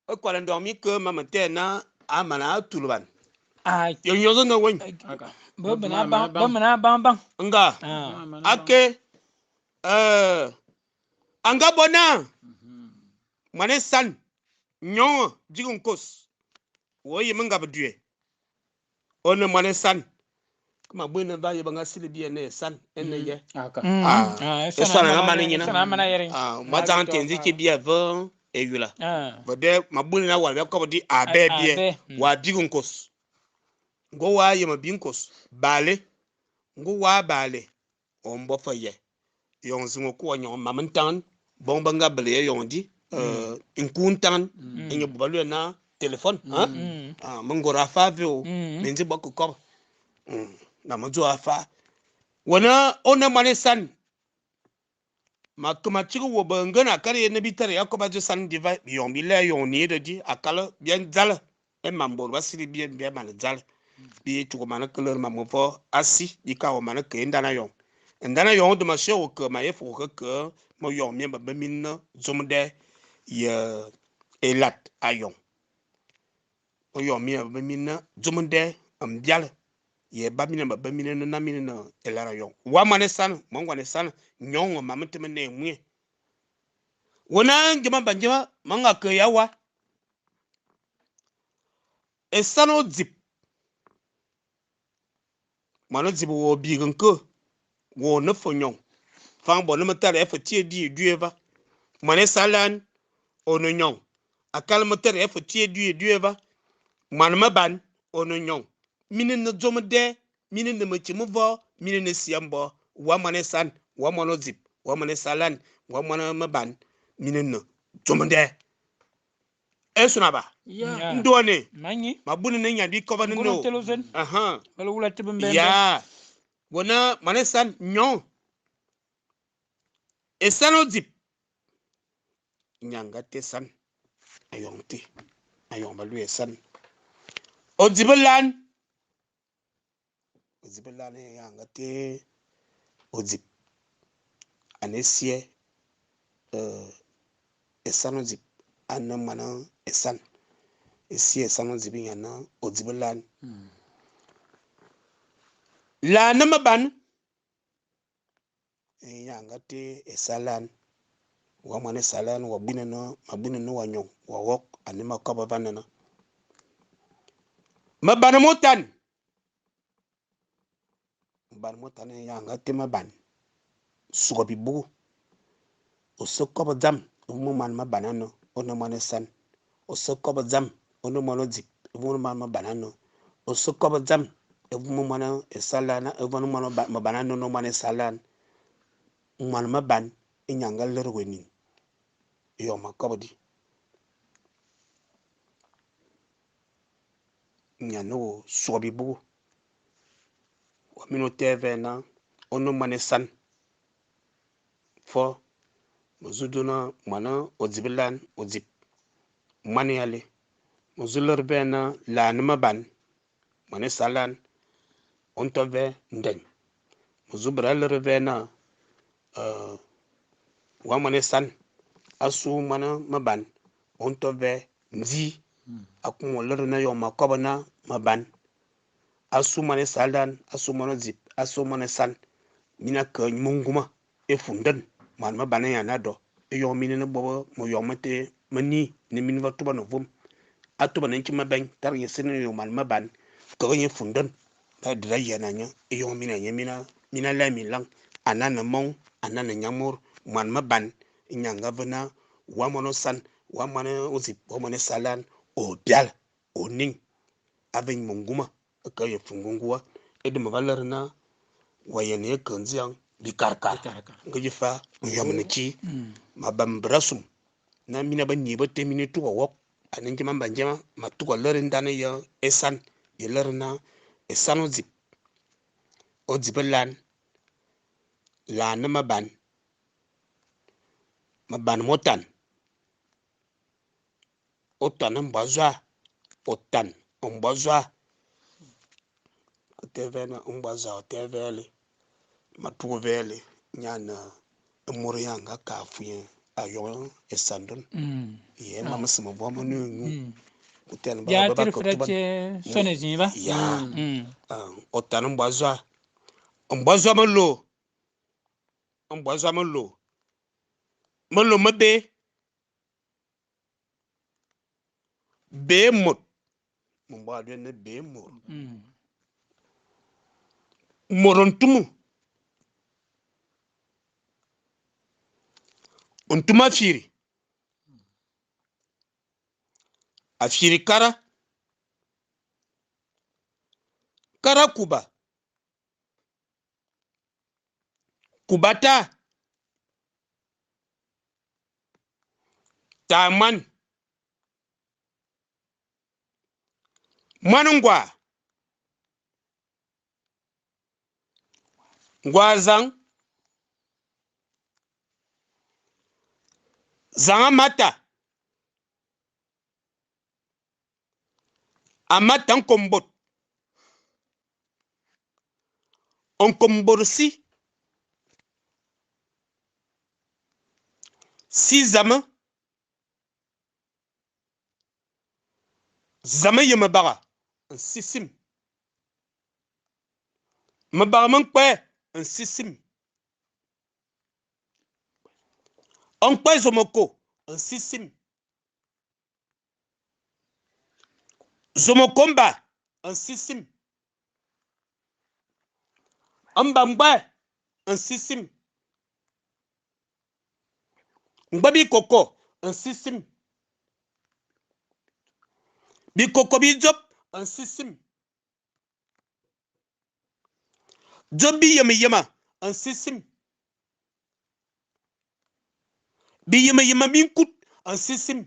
ekwala ndong mi ke ma mete na amana atulban Ah, yo nyozo na wen Aka. bo Bo bena mana bang, bang. bo bena bang bang. Nga Ah. Mana bang. Ake anga bona mane san nyon jigun kos wo yim nga bedue one mane san kuma bwene ba ye banga sili biye ne san ene ye. Aka. Ah, Ah, esana nga mane nyina. Esana mana yere. Ah, ma zang tenzi ki biye ve eyula. Ah. Bede mabuni na wala ko di abe biye Abe. wa bigun kos ngo wa ye ma bin kos bale ngo wa bale o mbo fa ye yong zingo ko nyon mam ntan bon ba nga bele ye yong di nkun tan enye bu balu na téléphone hein. Ah mongora fa ve o menzi bo ko ko na mo zo afa wona ona mane san ma kuma chigo wo ba ngana kare ye ne bitare ya ko ba jo san diva yong bi le yong ni de di akala bien dzala e mambo ba siri bien bien man dzala bi tugo man keleur ma mo fo asi bi ka o man ke ndana yong ndana yong de ma she o ke ma ye fo ke ke mo yong mi ba min na zum de ye elat ayong o yong mi ba min na zum de mbial ye ba mi na ba mi na na mi na elara yong wa mane san mo ngwane san nyong ma mte ne mwe wona njema ba njema manga ke ya wa esano dzip mano dzip wo bi nke wo ne fo nyong fang bo ne metare e fo tie di du eva mane salan ono nyong akal metare e fo tie di du eva man maban ono nyong mine ne dzom de mine ne mechi mo mine ne siambo wa mane san wa mano dzip wa mane salan wa mane maban mine ne dzom de esuna ba. Ya. Ya. Ndone Manyi. mabuni ne nyandi ko ba ne Ngono no television. Aha. Bala wula tibimbe. Ya wona mane san nyon esano dzip nyanga te san ayong te ayong ba lu esan o dzibelan o dzibelan yanga te o dzip anesie esano dzip ana mana esan esie esano dzip nyana o dzibelan la na maban yanga te esalan Wa moan ésalan wa buine na, ma buine na wa ñong, wa wok ane ma kobe va nana. Mebane m'ôtan. Mebane m'ôtan ya nga té meban. Sugha bibugu. Ô se kobe dzam é vôm moan meban a ne, ô ne moan ésan. Ô se kobe dzam ô ne moan ôdzip é vôm moan meban a ne. Ô se kobe dzam é vôm moan ésalan, é vôm moan meban a ne, ô ne moan ésalan. Moan meban énye a nga lere wa éning éyong ma kobe di. Énye a ne wô sugha bibugu. Wa mina ô tèè vè naa ô ne moan ésan. Fo me zu dzô naa moan ôdzip lan ôdzip moan y'alé. Me zu lere vè naa lane meban moan ésalan ô nto vè ndèñ. Me zu bera lere vè naa wa moan ésan asu moan meban ô nto vè ndzi. Akuma lere na éyong ma kobe na meban asu moan ésalan, asu moan ôdzip, asu moan ésan mina ke menguma éfunden moan meban énye a ne ado. Éyong mina ne bo meyong mete meni ne mina va tubane vôm a tubane nti mebèñ tare nye sene éyong moan meban kege nye éfunden da dira yiène nye éyong mina nye mina mina lè minlang ana ne mong ana ne nyamôr moan meban énye a nga ve na wa moan ôsan wa moan ôdzip wa moan ésalan ô byal ô ning ave menguma ke ye fungungua éde me va lere na wa yene ye ke ndziang bikarkar nge ki fa nyom ne ki ma bam bra sum na mina ba ni ba te mini tuga wok ane njema mba njema ma tuga lere ndane ya esan ye lere na esan odzip odzip lan lan maban maban motan otan mbazwa otan mbazwa otevena mbazwa otevele matugo vele nyana emori yanga ka fuye ayo esandon ye mama sima bo mo nu nu kutena ba Ya ba tere ko fere tuban che sone zinba. ya otana mbazwa mbazwa melo mbazwa melo melo mebe be mot mbwa ne be mot moro ntumu ntuma firi afiri kara kara kuba kubata taman mwan ngwa ngwa zang zang amata amata nkombot nkombot si si zama zama yema baga nsisim mabaga mankpe nsisim nkpe zomoko nsisim zomokomba nsisim mbangbe nsisim ngbabi koko nsisim bikoko bidzop nsisim dzop biyema yema nsisim biyema yema minkut nsisim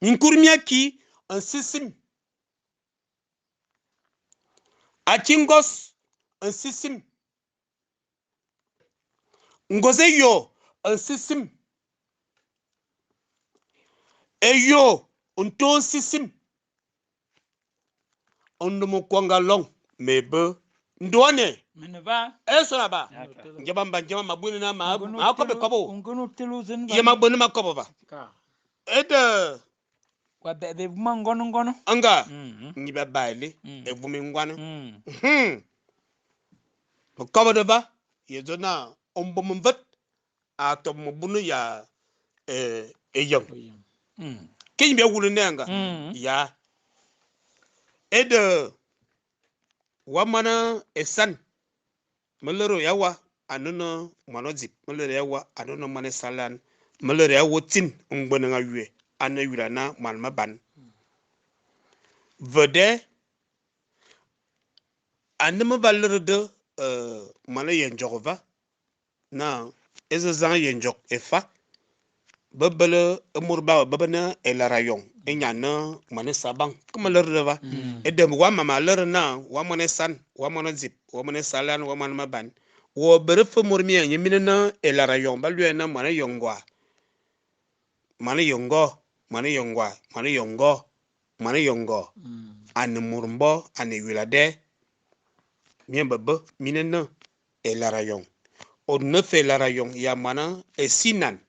minkut miaki nsisim akingos nsisim ngoze yo nsisim eyo nto nsisim ondomo kwanga long mebe ndone Meneva. eso ba njaba mba njama mabuni na ma ma kobe kobo Ngono telu zen ye mabuni makobo ba Ka. ede Wa bebe vuma ngono ngono. anga ni ba baile Mm. e vumi ngwana kobo de ba ye zona ombom mvet A tob mebun ya éyem. Ke bia wulu nenga ya éde wa mana esan melero ya wa anono moan ôdzip melero ya wa anono moan ésalan melero ya wo tsin ngbene ayue ane yula na moan meban vede ane me va lere de moan ye ndzokh va na ézezang ye ndzokh efa bebele é môr ba bebene élar ayong énye ane moan ésaban ke me lere de va éde wa mama lere na wa moan ésan wa moan ôdzip wa moan ésalan wa moan meban wo bere fe môr mie nye mine na élar ayong ba luè na moan éyongwa moan éyongo moan éyongwa moan éyongo moan éyongo ane môr mbo ane yula dè mie bebe mine na élar ayong o ne fe élar ayong ya moan esinan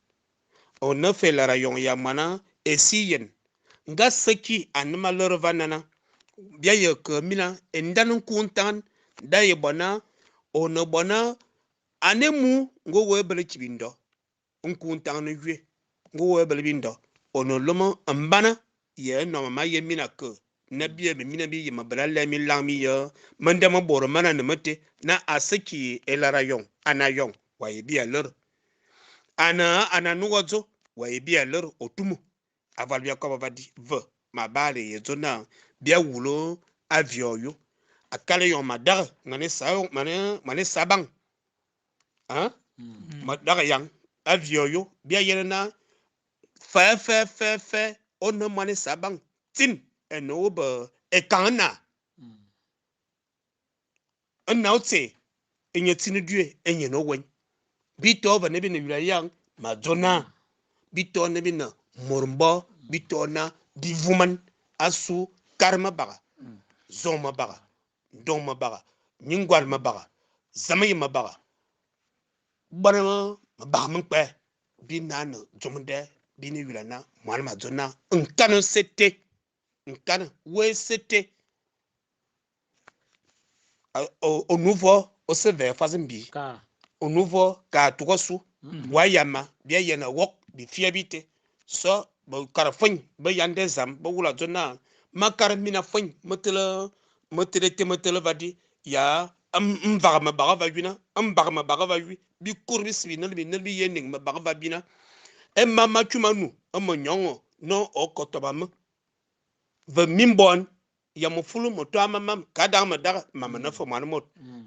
o ne fe élar ayong ya moan esiyen nga seki ane ma lere va nana bia ye ke mina endan nkuntan da ye bona o ne bona ane mu ngo we bele chibindo nkuntan ne yue ngo we bele bindo o ne lomo mbana ye no ma ye mina ke na bie be mina bi ye ma bela le mi lang mi ye mende ma boro mana ne mete na aseki elara yong ana yong wa ye bi alor ana ana nuwadzo wa ye bi alor otumu aval bia ko ba di ve ma bale ye zona bia wulo avio yo akale yong ma dar mane sa mane mane sabang hein ma dar yang avio yo bia yena fa fa fa fa on mane sabang tin eno be ekana en outse enye tinu due enye no wen bito va ne bi ne yula yang ma zona bito ne bi na mormbo bito na bivuman asu karma baga zoma baga ndong ma baga nyingwal ma baga zamayi ma baga gbana ma baga mnkpe bi na na zomde bi ne yula na mwana ma zona nkana sete nkana we sete o nouveau o se ve fazimbi o nouveau ka tukosu wa yama bia yena wok bi fia bite so bo kara fun bo yande zam bo wula zona ma kara mina fun mutele mutele te mutele vadi ya mvaga ma baga va yuna mbaga ma baga va yu bi kurbi sibi nel bi nel bi yening ma baga va bina e mama chuma nu e mo nyongo no o kotoba me ve mimbon ya mo fulu mo to ama mam ka da ma da mama na fo mwana mo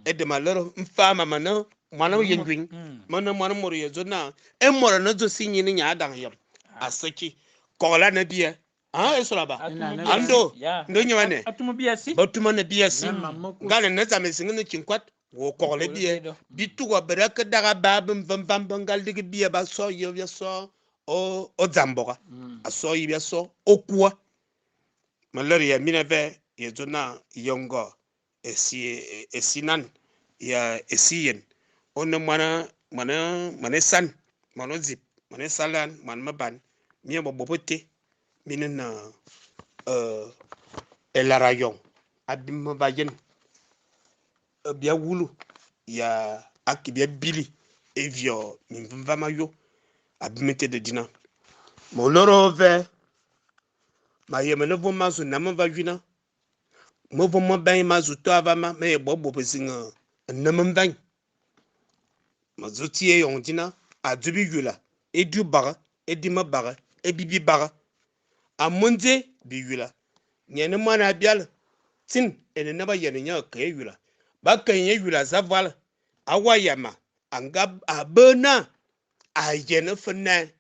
e de malero mfa mama na mwana yengwin mana mwana mo ye zona e mo na zo sinyi ni nya da yam asaki kola na biya ah eso la ba ando ndo nyane atumu biya si batuma na biya si ngale na zame singa na chinkwat wo kola biya bituwa baraka daga babum vam vam bangal digi biya ba so yo ya so o o zamboga aso yi so okua malaria mina ve ye zona yongo esi esinan ya esiyen on mwana mwana mwana san mwana zip mwana salan mwana maban mi bo bobote mina na elarayon abim bayen bia wulu ya akibia bili evio mimva mayo abimete de dina mo loro ve ma yeme ne vo mazu na ma va yuna mo vo mo ben mazu to ava ma me bo bo bezinga na ma mban ma zuti e on dina adubi yula e du bara e di ma bara e bibi bara a monde bi yula nyene mwana bial tin ene na ba yene nya ke yula ba ke nye yula zaval awa yama anga abena a yene fene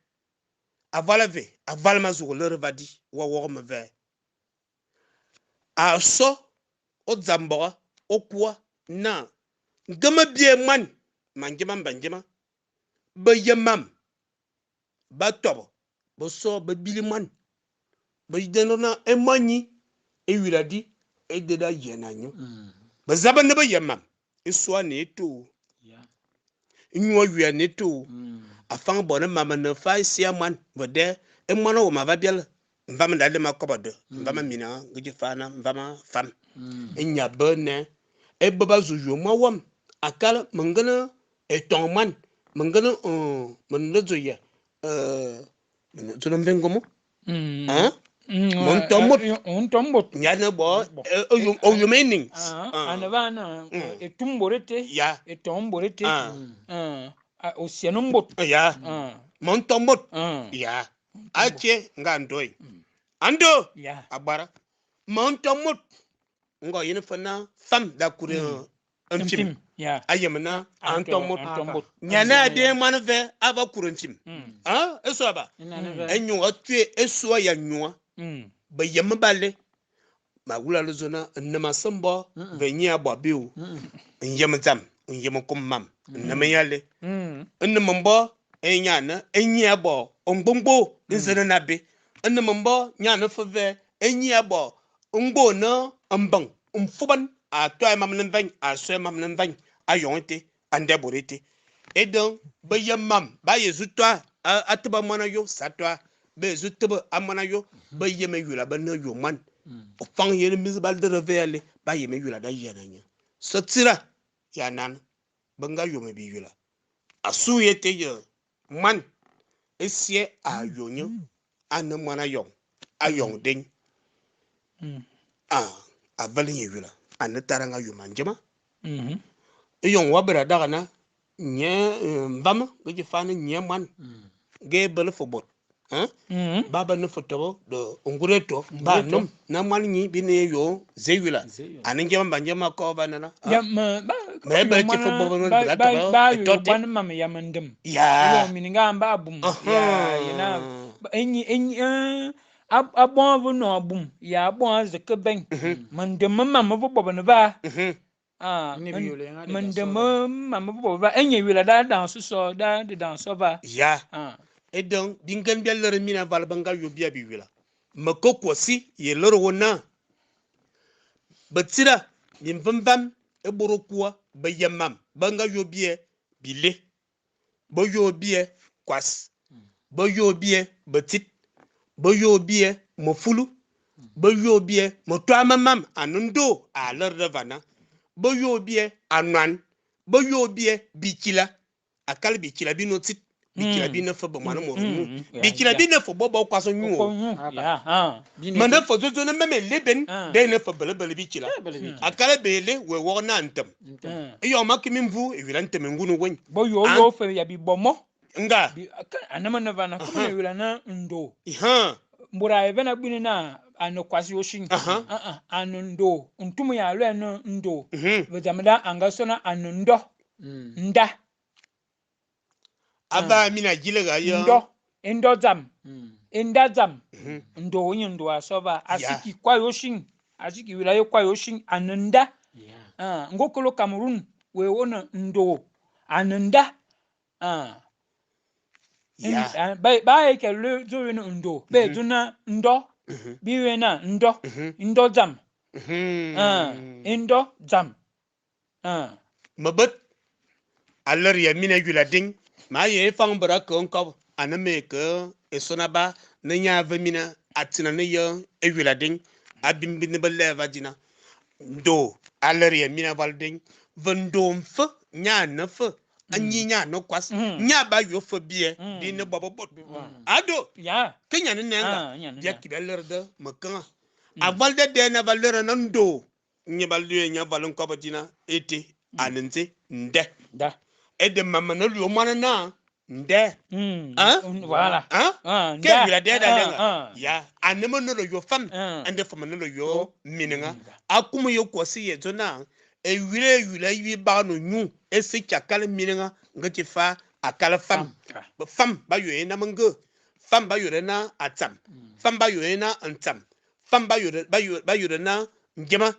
avala ve aval mazu le vadi wa wo me ve a so o dzambora o kwa na ngama bie man manjema banjema be yemam ba tobo bo so be biliman be denona e manyi e yuradi e deda yena nyu be zaba ne be yemam e so ne to nyu wi ne to afang bona mama ne fa sia man bode e mwana wo ma va biel mva ma dale ma kobodo mva ma mina ngiji fana mva ma fam e nya bene e baba zuyo ma wam akala mangana e ton man Me ngene me ne dzô ye me ne dzô mbe ngomo. Hein? Me nto môt. Nto môt. Nya ne bo ôyôm éning. Ane va na etum bôr été. Ya. Étom bôr été. Ôsiane mbôt. Ya. Me nto môt. Ya. Ache nga ndoi. Ando. Ya. Agbara. Me nto môt. Ngo yene fe na fam da kure nfim. Ya. Ayem na anto môt. Anto môt. Nyana ade man ve ava kure nfim. Ah, eso aba. Enyo atue eso ya nyua. Be yem bale. Ma wula le zona nnema sembo ve nyi abo biu. Nyem dzam, nyem kum mam. Nnema yale. Nnema mbo enya na enyi abo ongbongbo nzene na be. Nnema mbo nya na feve enyi abo ngbo na mbang mfuban a toa mam na mvany a soe mam na mvany a yongte ande borete. Edon be yem mam ba yezu toa a teba mwana yo sa toa be yezu teba a mwana yo be yem yula be na yo man. O fang yele miz bal de revele ba yem yula da yena nya. So tira ya nan benga yo me bi yula. Asu yete ye man esie a yonyo ane mwana yon a yon den. Ah a vale ye yula ane taranga yo manjema. Yon wabra daga na nye mbama ge fana nye man ge bele fobot. Hein? Baba ne foto de ngureto ba nom na man ni bi ne yo zeyula ani ngema ba ngema ko ba nana ya ma ba me ba ti fo bo no ba ba yo ban mam ya mandem ya yo mi nga ba bum ya na enyi enyi abon vo no bum ya abon ze ke ben mandem mam vo bo ne ba ah mandem mam vo bo ba enyi wila da dans so da de dans so ba ya ah. Et donc, dingen bia lere mina val banga yo bia bi wila. Me ko si ye lere wona. Betira min vamvam e borokuwa be yamam banga yo bia bile. Bo yo bia kwas. Bo yo bia betit. Bo yo bia mofulu. Bo yo bia motwa mamam anundo a lere vana. Bo yo bia anan. Bo yo bia bikila. Akal bikila binotit. Bikila bi ne fo bo mwana mo nu. Bikila bi ne fo bo bo kwaso nyu. Ya. Ma ne fo zozo ne meme leben de ne fo bele bele bikila. Akala bele we wo na ntem. Iyo ma kimi mvu e wila ntem ngunu wen. Bo yo yo fe ya bi bomo. Nga. Anama na vana kuma ne wila na ndo. Ihan. Mbura e bena gbini na ano kwasi oshin. Ano ndo. Ntumu ya lo no ndo. Be zamda anga sona ano ndo. Nda. Aba mina gilega ya ndo endo zam enda zam ndo onye ndo asoba asiki kwa yoshin asiki wila yo kwa yoshin ananda ah ngokolo Cameroon we wona ndo ananda ah ya ba ba ke le zo we ndo be zuna ndo bi we na ndo ndo zam ah endo zam ah mabet alar ya mina gula ding ma ye fang bara ko nko aname ke esona ba ne nya vemina atina ne ye ewila den abimbi ne bele vadina ndo aleria mina valdin vendo mf nya na f anyi nya no kwas nya ba yo fo bie di ne bobo bot ado ya kenya ne nenga ya kibeler de mekan a valde de na valere na ndo nya balue nya valon ko badina ete anenze nde da ede mama na lu mwana na nde ah voilà ah ke wila de da lenga ya anemo no yo fam ande fam no yo minenga akumu yo kosi ye zona e wile wile wi ba no nyu e se chakal minenga ngati fa akala fam fam ba yo na mango fam ba yo na atsam fam ba yo na antsam fam ba yo ba yo na ngema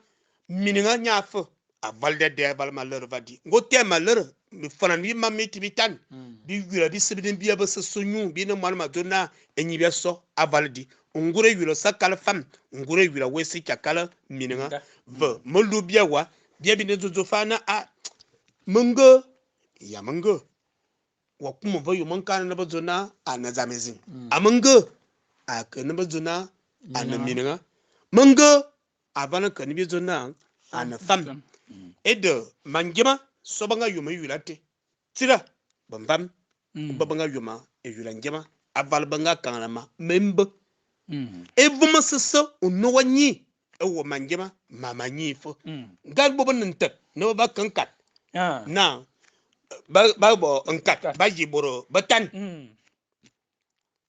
minenga nya fo a valde de val malheur vadi ngote malheur mi fana mi mami tibitan bi wira bi sibidin biya ba sonyu bi ne malma donna enyi bi so a valdi ngure wira sakal fam ngure wira wesi chakala minenga ve molu biya wa biya bi ne zozo fana a mungo ya mungo wa kuma ba yo man kana na bazona a na zamezin a mungo a kana bazona a na minenga mungo a bana kana bi zona a na fam ede mangema sobanga yuma yulate tira Bemvam be be nga yôma éyula ngema aval be nga kanghle ma me mbe. É vôm ésese ô ne wa ñii é wôma ngema ma ma ñii fe. Ngal bôt be ne ntet ne be va ke nkat naa ba ba bo nkat ba yi bôr betan.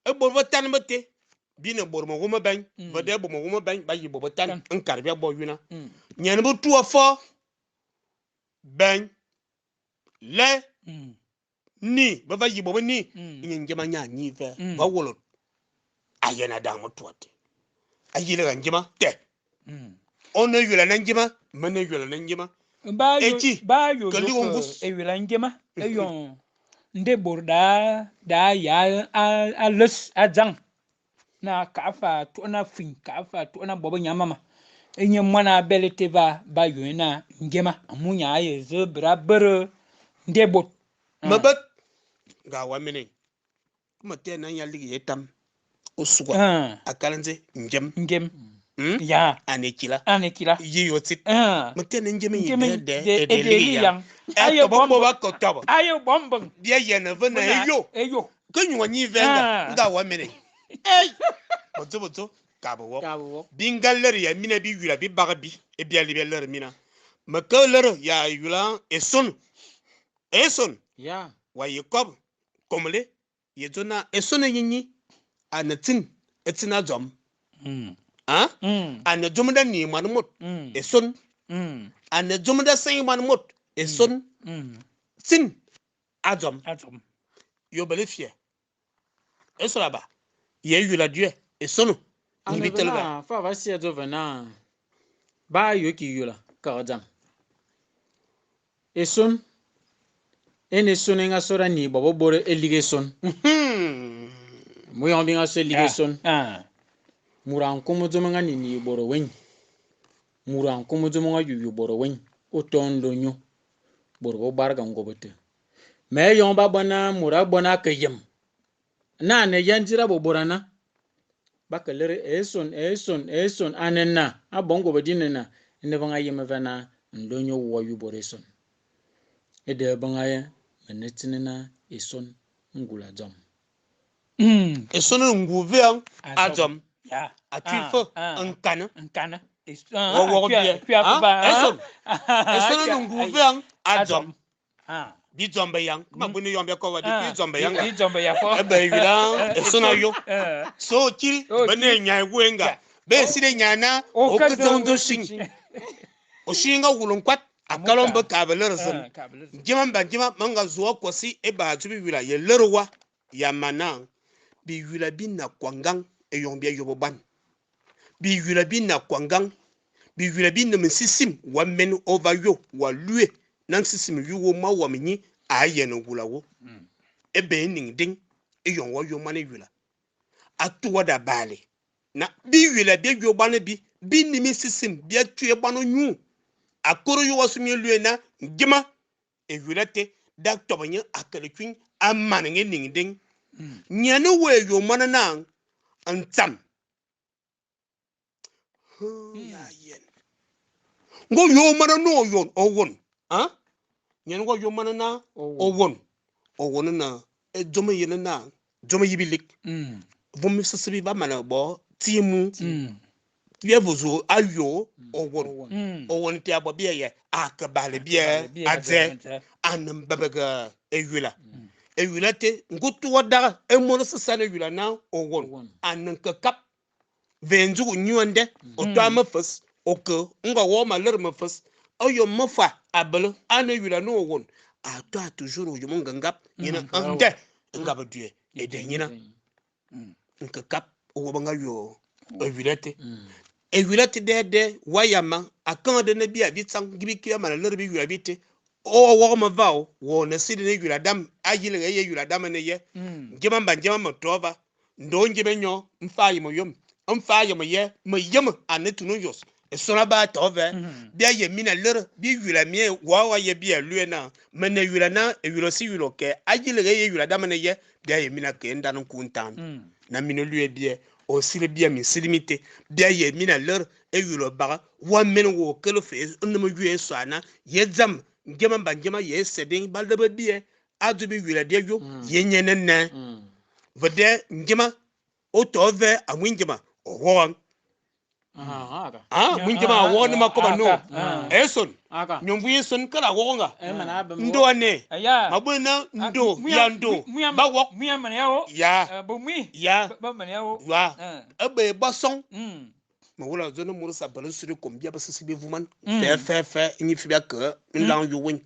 É bôr betan beté bi ne bôr mewôm mebèñ ve dè bôr mewôm mebèñ ba yi bôr betan nkat bia bo yuna. Niène be tugha fô bèñ lè ni be va yi bôr beni énye ngema nya ñii vè va wôlô a yen a dang metua té. A yiligha ngema te. Ô ne yulane ngema me ne yulane ngema. Ba yo Eti, ba yo ke yo ligho ke mvus. éyula ngema éyong nde bôr da da ya a a les a dzang na ka fa to na fuin ka fa to na bobo nyama ma enye mwana a bele te va ba yo na ngema amu nya ye ze bra bere nde bot. Mebet nga wa mene kuma te na nya ligi yetam osuga akal nze ngem. Ngem. Ya. Ane kila. Ane kila. Yi yo tsit. Mete ne ngem yi Ngem de de de e de e de ligi li yang. yang. E Aye tobo bombo. bo ba ko tobo. Aye bombo. Bia yene ve na Bona eyo. eyo. Ke nyuwa nyi venga. Nga wa mene. Ey. Bodzo bodzo ka bo wo. Ka bo wo. Bi nga lere ya mina bi yula bi baga bi. E bia li bia lere mina. Me ke lere ya yula eson. Eson. Ya. Wa ye kob komle ye dzona eson nyinyi ane tsin etsina dzom. Ha? Ane dzom da ni man mot. Eson. Ane dzom da sen man mot. Eson. Tsin a dzom. A dzom. Yo bele fie. Eson aba. Ye yula dieu eson. Ane Ni bitel vena, ba. fa va sia dzo vena. Ba yo ki yula ka dzam. Eson. Ene son nga sora ni bobo bore e lige son. Mu yon bi nga so lige son. Mura nkumu dzo nga ni ni boro wen. Mura nkumu dzo nga yu yu boro wen. O ton lo nyu. Boro bo barga ngobote. Me yon ba bona mura bona ke yem. Na ne yanjira bo borana. Ba ke lere eson eson eson anena a bongo bodine na ne ba nga yem vena ndo nyu wo yu boro son. E de ba nga ye menetine na eson ngula dzom. Eson ngu veang a dzom. Ya. A tui fe nkana. Nkana. Wo wo bie. Eson. Eson ngu veang a dzom. Bi dzom be yang. Kuma bu ne yom be ko wa bi dzom be yang. Bi dzom be yang ko. E be yula eson ayo. So ki be ne nya wenga. Be si de nya na o ke dzom do shin. O shin nga wulun kwat. Akalon be ka be lere zem. Ngima mba ngima manga zuwa kwasi e ba zubi yula ye lerwa ya mana bi yula bi na kwangang e yon bia yobo ban. Bi yula bi na kwangang bi yula bi na msisim wa men over yo wa lue na msisim yu wo ma wa minyi a ye no gula wo. E be ning ding e yon wa yo mane yula. Atuwa da bale. Na bi yula bi yo ban bi bi ni msisim bi atue ban nyu. Akoro yo wasu mi lue na ngima e yula te da tobanya akale kwin amane nge ning ding. Nyane we yo mana na ntsam. Ya yen. Ngo yo mana no yon owon. Ha? Nyane ngo yo mana na owon. Owon na e dzome yene na dzome yibilik. Vomi sisibi ba mana bo timu. Bia vozo ayo owon. Owon te abo bia ye akabale bia adze anam babaga eyula. Eyula te ngutu wada e mono sisane eyula na owon. Anan kakap venzu nyonde otwa mefes oke ngo wo ma ler mefes oyo mefa abele ane eyula no owon. Atwa toujours yo mongangap nyina ande ngaba due ede nyina. Nkakap owo banga yo eyula te. Eyula te de de wayama akan de ne bia bi tsang gibi ki ma ler bi yula bi te. O wo ma va o wo ne si de yula dam ayile ye yula dam ne ye. Ngema mba ngema mo tova ndo ngeme nyo mfa yi mo yom mfa yi mo ye mo yem ane tunu yos e sona ba tove bia ye mina ler bi yula mi wa wa ye bia lue na me ne yula na e yula si yulo ke ayile ye yula dam ne ye bia ye mina ke ndan kuntan na mina lue bia o sile bia mi silimite bia ye mina ler e yulo ba wa men wo kele fe ne mo yue so ana ye dzam ngema mba ngema ye seding ba lebe bia A dzô biwila bia yô ye nye ne nè. Ve dè ngima o too ve amu ngima o woghang. Ah, mu ngima a wogh ne ma koba no. Eson. Nyomvu eson kala woghanga. Ndo ane. Ma bu na ndo ya ndo. Ba wok. Ya. Ya. Ya. Ebe basong. Ma wula zo na mur sa bal suri kom bia ba sisi be vuman. Fe fe fe nyi fi bia ke nlang yu wen.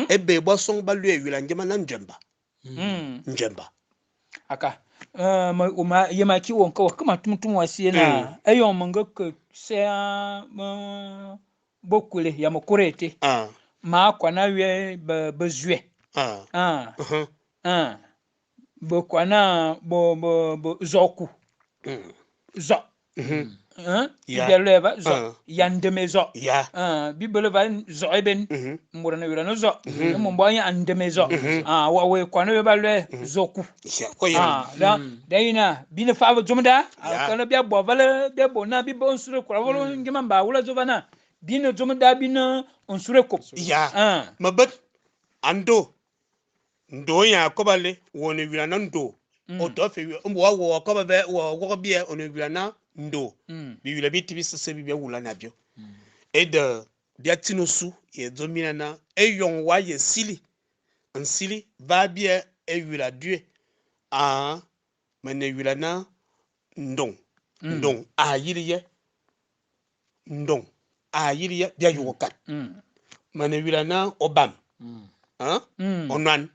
Ebe basong ba lue yula ngima na njemba. Njemba. Aka. Ma yema ki won ko kuma tum tum wasi na eyon mo ke se ma bokule ya mo kurete. Ma kwa na we be zwe. Bo kwa na bo bo bo zoku. Zo. Ya leva zo. Ya ndeme zo. Ya. Bi bele va zo eben. Mbora na yura no zo. Mo mbo ya ndeme zo. Wa we kwa na we ba le zoku. Ya. Da da ina bi ne fa zomda. Kana bia bo vale bia bo na bi bo nsure kwa volo ngema ba wula zo bana. Bi ne zomda bi ne nsure ko. Ya. Mabet ando ndo ya ko bale woni yura na ndo. O do fe mbo wa ko ba be wo wo bi onu yura na ndo. Bi yula bi tibi sese bi bia wula na bio. E de bia tinosu ye domina na e yon wa ye sili. Nsili va bien e yula dieu. Ah mene yula na ndong. Ndong a yiliye. Ndong a yiliye bia yuka. Mene yula na obam. Hein? Onan.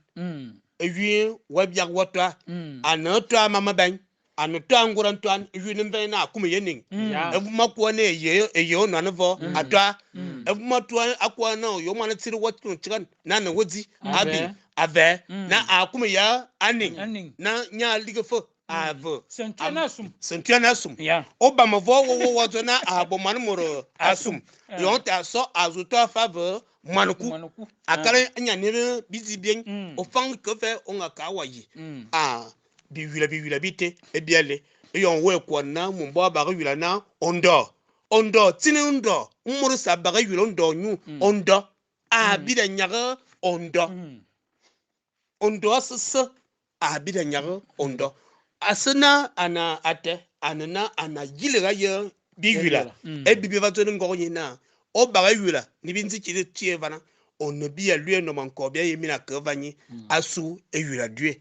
E wi wa bia wa toa. Ana toa mama ban. Ano toa ngura toa wi ne mbe na akuma yening. Evu makwa ne ye ye onan vo atoa. Evu matwa akwa na yo mwana tsiri wa tun na na wodi abi ave na akuma ya aning na nya ligefo ave sentua na sum. Obama vo wo wo wo na abo manu asum. Yon ta so azuto faveur manuku. Akare nya ne bizi bien o fan ke fe on aka wa yi. Ah bi wila bi te e biale e yon we ko na mumbo ba wila na ondo. Ondo tini ondo umuru sa ba wila ondo nyu ondo. A bi da nyaga ondo. Ondo sese a bi da nyaga ondo. Asena ana ate anana ana yile ye bi wila. E bi bi va to ngo ni na o ba wila ni bi nzi ki tie vana on ne bi lui no man ko bi ye mina ke vanyi asu e wila dieu.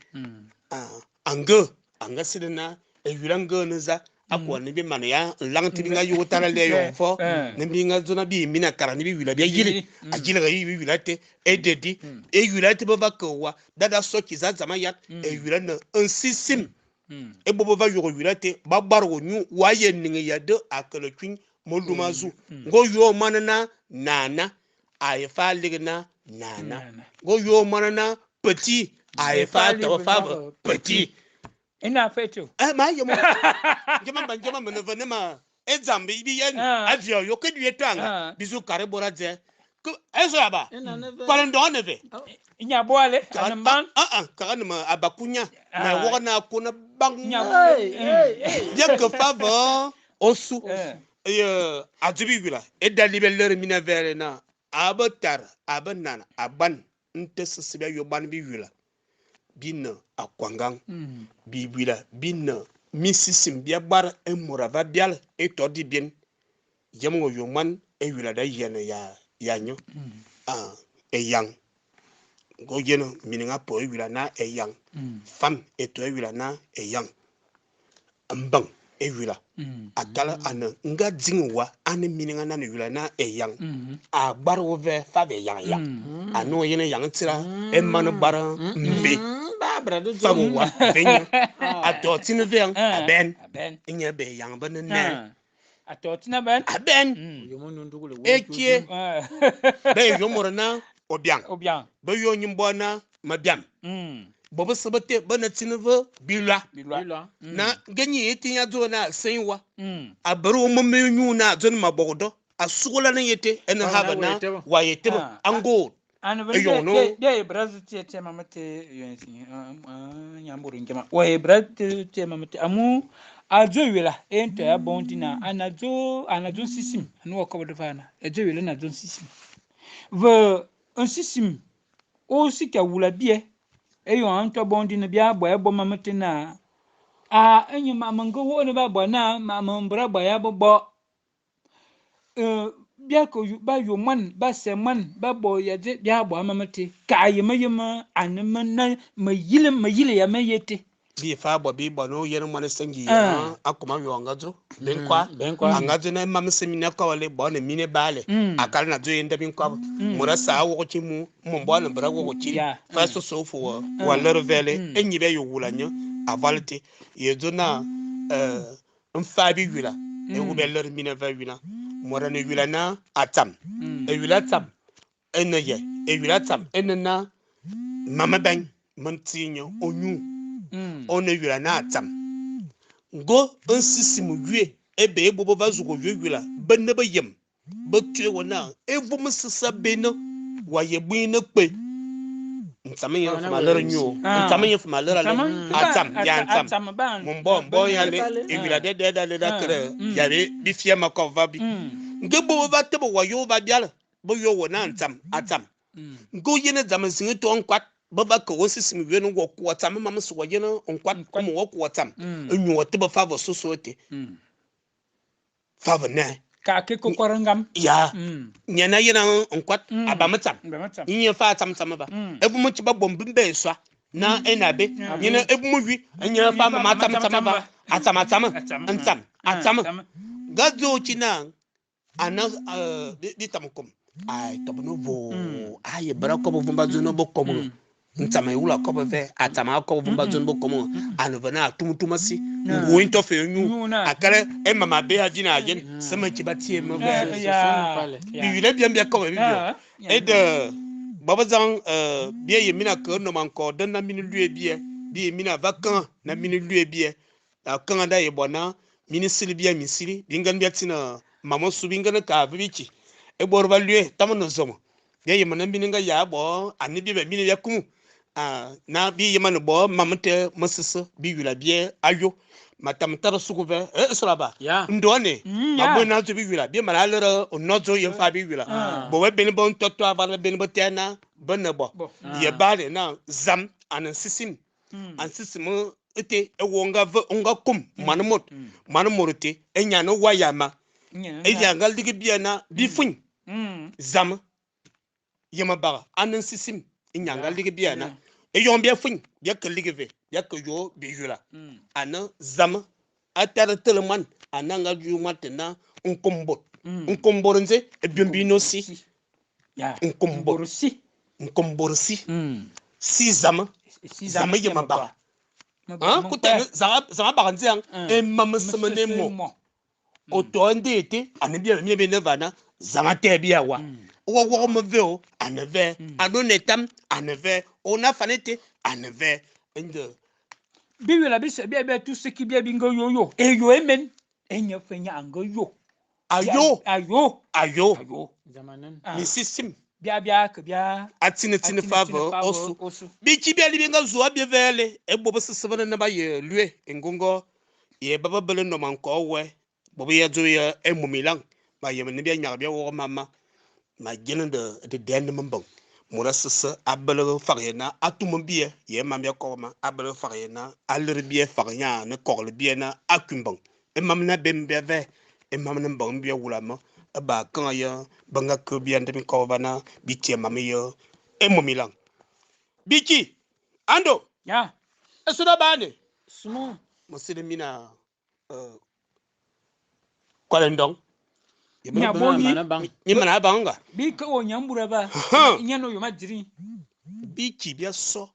Ah anga anga sidena e wila ngo nza akwa ni bi mana ya lang ti nga yu tara le yo fo ni bi nga zona bi mina kara ni bi wila bi yili a jile ga yi wila te e dedi e wila te ba ko wa dada so ki za zama ya e wila na un sisim e bobo va yoro wila te ba baro nyu wa ye ninge ya de akele twin molumazu ngo yo manana nana aye fa ligna nana ngo yo manana petit aye fa to fa petit ina feto eh ma yo mo ngema ba ngema me ne ma e zambi bi yen avio yo ke duye tanga bizu kare bora je ko ezo aba palando ne ve inya boale anamban ah ah kara ma abakunya na wo na ko na bang bien que favor osu e adubi wila e dali be lere mina vere na abatar abanana aban nte sisibe yo ban bi wila bina akwangang bi wila bina misisim bia bar e morava bial e to di bien yemgo yo man e wila da yene ya ya nyo ah e yang go yeno mininga po e wila na e yang fam e to e wila na e yang mbang e wila akala ana nga dingwa ane mininga na ne wila na e yang a bar wo ve fa be yang ya anu yene yang tira e manu bar mbe fa wo wa benya a to tin ve a ben inya be yang ba ne ne a to tin ben a ben e kie be yo morna obiang obiang be yo nyimbo na mabiam bobo sabate bana tinve bilwa na genyi etinya zo na senwa a baro mo me nyu na zo ma bogodo a sugola na yete en haba na wa yete ango an ve de brazil te te mamate yonsi nyamburu ngema wa brazil te mamate amu azo wela ento ya bondina anazo anazo sisim anu ko do fana ezo wela na zo sisim ve un sisim o si ka wula bie Éyong a nto bong dina bia bo é bo mam te na a enye ma me nge wo ne ba bo na ma me mbra bo ya bo bo. Bia ko ba yo man ba se man ba bo ya de bia bo ma te ka ye me ye me ane me na me yile me yile ya me yete. Bi fa bo bi bo no yene mwana sengi Ah. a kuma yo nga dzo ben kwa Ben kwa. anga dzo na mam se mina kwa le bo ne mine bale akal na dzo yenda bin kwa mura sa wo chi mu mu bo ne bra wo chi Ya. fa so so fu wa wa lere vele enyi be yo wula nya avalte ye dzo na mfa bi yula e wo be lere mina va yula mura ne yula na atam e yula tam ene ye e yula tam ene na mama ben man tinyo onyu one yula na atam ngo nsisi mu yue ebe ebo ba zugo yue yula benne ba yem ba tue wona evu musisa bene wa ye bwine kpe ntsam ye Ah, na fama wele lere nyu Ah. ntsam ye fama lere ale Ntsam, atam ya ntsam atam ba mo mbo ya le ewila de de de le da kere ya be bi fie ma ko va bi nge bo va te bo wa yo va biala bo yo wona ntsam atam ngo yene dzam singi to nkwat ba va ko sisi mi yene wo ko tsam ma msu wa yene nkwat ko mo wo ko tsam nyu wo te ba fa vo so te fa vo ne ka ke ko korangam ya nyana yena nkwat aba mtsam ba matsam nye fa tsam tsam ba ebu mo ci ba bom bimbe swa na ena be nyene ebu mo wi nye fa ma tsam tsam ba atsam atsam ntsam atsam gadzo ci na ana bi tam kom ay to no vo ay bra ko bo vumba zono bo kom ntsam e wula ko bo ve atsam a ko bo vumba zono bo kom anu vana tum tum si ngwo into fe nyu Nyu na. akare e mama be adina ayen sema ci ba tie mo ve ya bi wile bien bien ko bi bio e de baba zang bien ye mina ke no man ko den na mini lue bien bi ye mina vakan na mini lue bien a kan da ye bona mini sili bien mi sili bi ngan bien tina mama su bi ngan ka bi ci e bor ba lue tam no zomo bien ye mana mini nga ya bo ani bi be mini ya kum a na bi ye man bo mamte masese bi wila bien ayo matam tar suku be e sura ba Ya. ndone ya. ma bo na zo bi wila bi mana lere no zo ye fa bi wila bo we beni bon toto aval beni bo tena bene bo Bo. ye bale na zam anan sisim an sisim ete e wo nga ve nga kum man mot man morote e nya no wa ya ma e ya nga ligi bi na bi fun zam ye ma ba anan sisim e nya nga ligi bi na e yon bi fun bi ke ligi ve bi ke yo bi wila ana zam atara teleman ana nga ju matena nkombot nkombor nze e biombi no si ya nkombor si nkombor si si zama si zama ye mabaka hein kuta zama zama ba nze ang e mama semene mo o to nde ete ana bi mi be ne vana zama te bi awa wo wo mo ve o ana ve ano ne tam ana ve o na fanete ana ve ende bi wila bi se bi bi tout ce qui bi bi ngo yo yo e yo emen e nya fe nya ngo yo ayo ayo ayo ayo Zamanan. Ah. mi sisim bia bia ke bia atine tine favor osu bi ci bi ali bi nga zuwa bi vele e bo bo sisi bana na ba ye lue ngongo ye baba bele no man ko we bo bi ye zo ye e mumilang ma ye ne bi nya bi wo mama ma gene de de den mbong mura sisi abele fag ye na atum bi ye ye mam ya ko ma abele fag ye na aler bi ye fag nya ne ko le bi ye na akumbong e mam na bem bi ve e mam ne mbong bi wula ma e ba kan ye banga ke bi ande mi ko ba na bi tie mam ye e mumilang biki ando ya e suda bane Sumo. mo sile mina kwalendong Nya bo ni. Mana bang. ni mana banga bi ke o nya mbura ba Ahan. nya no yo ma jiri biki bia so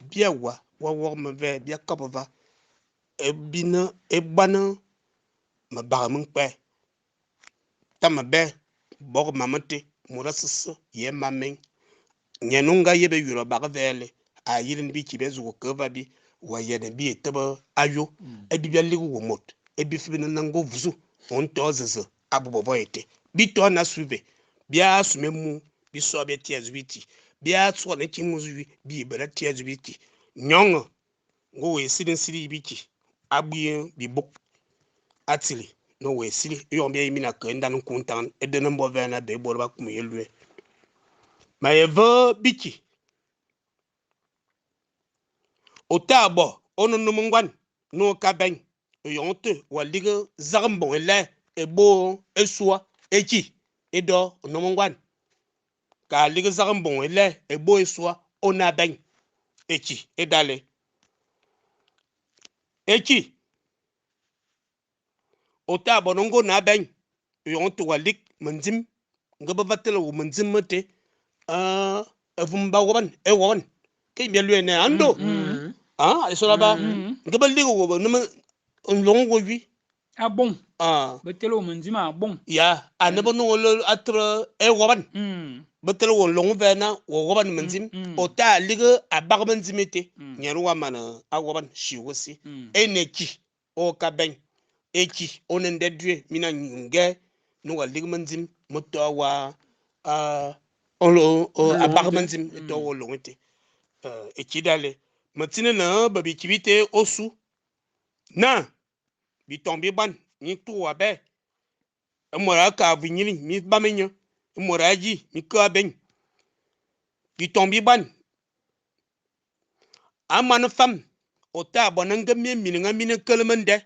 bia wa wa wo me ve bia kobo va e bina e bana ma ba mun kpe ta ma be bo ma mate mura sisi ye ma men nyenunga ye be yuro ba vele a yirin biki be zugo ke va bi wa ye ne bi e tebe ayo e bi bia ligu wo mot e bi fi na nango vuzu on to zeze abubo bo ete bi to na suve bia sume mu bi so be tie zubiti bia tso ne ki mu zuwi bi bere tie zubiti nyongo ngo we siri siri biki agbi bi buk atili no we siri yo bi mi na ke ndan kuntan e de mbo ve na be bo ba kum yelwe ma ye ve biki O taa bo ô ne n'nôm ngoan ne ô ka bèñ, éyong té wa lighi zakh mbong élè é bôô ésua éki édo n'nôm ngoan. Kaa lighi zakh mbong élè é bôô ésua ô ne abèñ éki édalé. Éki ô taa bo ne ngôn abèñ, éyong té wa lighi mendzim nge be va tele wô mendzim meté évôm ba woban é woban ke bia luè ne ando ah esola ba nge be lighi wô be ne nlong wo wi abong be tele wô mendzim abong ya ane be no le atre é woban be tele wô nlong ve na wo woban mendzim o ta lighi abag mendzim été nyane wa mana a woban shi wosi e ne ki o ka bèñ eki o ne nde due mina nge no wa lighi mendzim moto wa abag mendzim to wo long été eki dale metine na ba biki bite osu na bitong bi ban ni tu wa be mora ka vinyili mi ba menyo mora ji mi ka ben bitong bi ban amana fam o ta bona ngem mi nga mi ne kelemende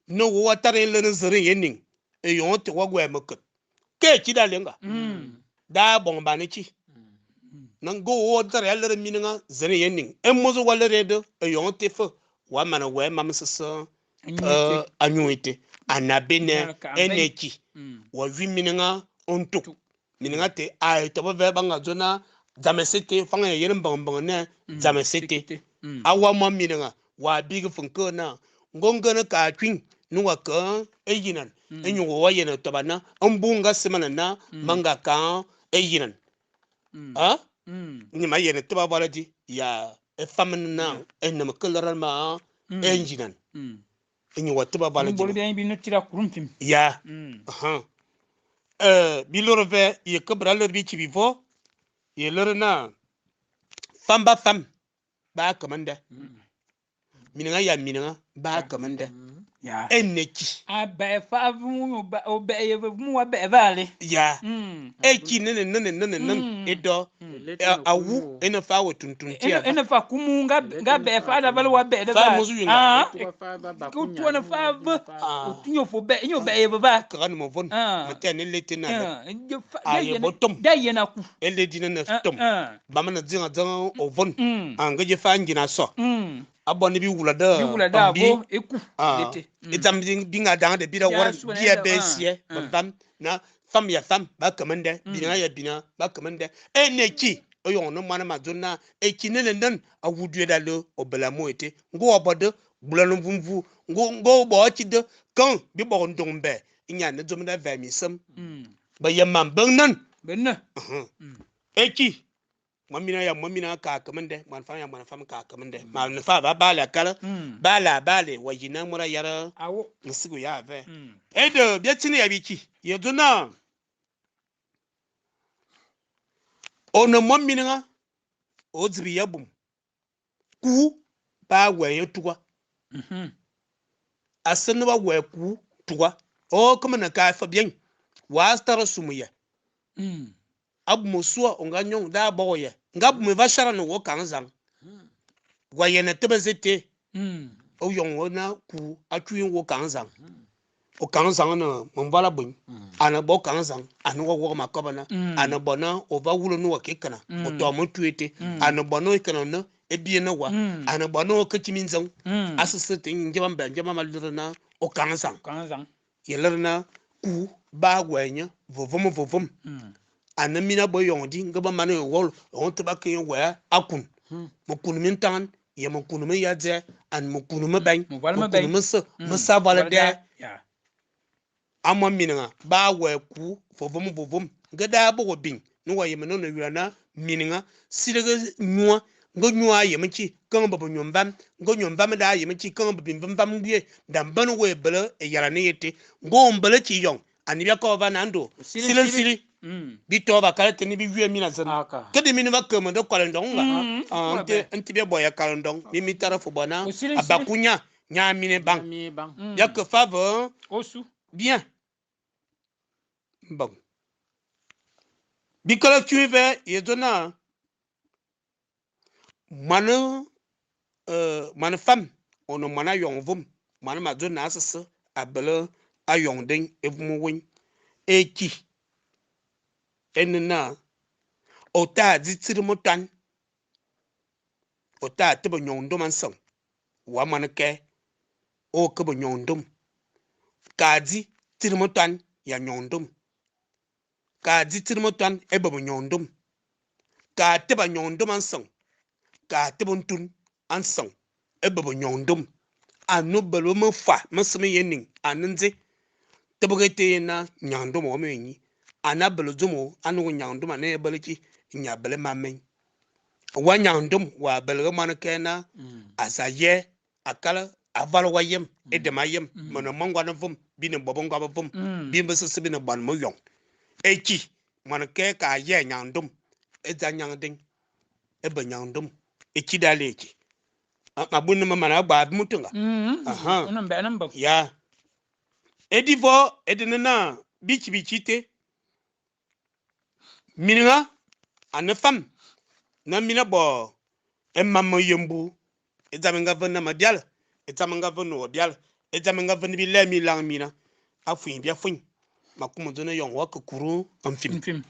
no wo wa tare le ne zere yening e yon te wa gwe meket ke ki dale nga da bon ba ne ki nan go wo tare le mi nga zere yening e mozo wa le de e yon te fe wa mana we mam sese anyu ete anabene eneki wa vi mi nga onto mi nga te a to ba ba nga zona dzamesete fanga ye mbang mbang ne dzamesete awa mo mi nga wa big funko na ngongene ka twin nuwa ka eyinan enyu wa yena to bana mbunga simana na manga ka eyinan ah ni ma yena to ba bala di ya e famna na en ma kelran ma enjinan enyu wa to ba bala di mbolu bien bi no tira kurum fim ya aha bi lorve ye kebra lor bi chibivo ye lor na famba fam ba kamanda minga ya minga ba kamanda ya eneki a ba fa vu ba o ba ye vu wa ba vale ya eki nene nene nene nene edo awu ene fa wo tuntun tia ene fa kumu nga nga ba fa da vale wa ba da fa muzu yinga ah ku tu na fa v o tunyo fo ba nyo ba ye ba kan mo von mate ne lete na aye botom da ye na ku ele dina na tom ba mana dzinga dzinga o von anga je fa ngina so abone bi wula da bi wula da bo eku lete idzam bi nga danga de bi da war bi ya be sie bam na fam ya fam ba kamande bina ya bina ba kamande e ne ki oyon no mana mazona e ki ne ne awudu da le obela mo ete ngo obode gbula mvumvu ngo ngo bo chi de kan bi bo ndong be nya ne dzom da ve mi sem ba ya mam bang nan ben na e ki mamina ya mamina ka kamande man fam ya man fam ka kamande ma ne fa ba ba la kala ba la ba le wa yina mura yara awo nsigo ya ve e de bi tini ya biki ye dona ono mamina o dzibi ya bum ku ba we ye tuwa asene ba we ku tuwa o kama na ka fa bien wa stara sumuya abu mosua onga nyong da boye nga bu me va shara no wo kan zang wa yene tebezete o yong wona ku atwi wo kan zang o kan zang na mmbala bun ana bo kan zang ana wo wo makobana ana bona o va wulo no wa kekana o to mo tuete ana bona ikana no ebie na wa ana bona o kechimi nzang asese njeba mba njeba malurna o kan zang yelerna ku ba wenya vovom vovom ana mina bo yondi nga ba mane wol on te ba ke we akun mo kun min tan ye mo kun me ya dze an mo kun me ben mo kun me se me sa vala de ya amwa minga ba we ku vovom vovom nga da bo bin no wa ye me no no yura na minga sirege nyua ngo nyua ye me chi kan bo nyombam ngo nyombam da ye me chi kan bo bim bam ngie da ban we bele e yara ne yete ngo mbele chi yong ani bia ko va nando sile sile bi to ba kala teni bi wiye mina zana kedi mini ba kema do kalendong la nti bi boya kalendong mi mi tara fo bona abakunya nya mine bang ya que faveur osu bien bon bi kala tu ve yedona mana Moan fam ô ne moan ayông mvom, moan ma dzô naa asese a bele ayông dèñ é vôm wéñ. Éki é ne naa ô taa dzi tsir metuan, ô taa tebe ñong ndôm a nseng, wa moan kè ô ke be ñong ndôm. Kaa dzi tsir metuan ya ñong ndôm. Kaa dzi tsir metuan é be be ñong ndôm. Kaa tebe ñong ndôm a nseng, kaa tebe ntun a nseng é be be ñong ndôm. Anu bele mefa mese me ye éning ane ndzé tebege été ye na ñang ndôm wa me nyi ana bele dzôm o anu ñang ndôm ane bele ki nya bele mamèñ wa ñang ndôm wa belege moan kè na aza ye akala aval wa yem edem a yem mene mangwan vom bi ne bobo ngwa vom bi besese bi ne bon mo yong eki moan kè ka ye ñang ndôm edza ñang ding ebe ñang ndôm eki dale eki mabunu ma mana gba mutunga. Aha. Ono mbe na mbe. Ya. Edivo edene na bichi bichi te. Minga ane fam na mina bo emam yembu edzame nga vena ma bial edzame nga vena o bial edzame nga vena bi le mi lang mina afuin bi afuin makumu zona yong wa kukuru mfim. Mfim.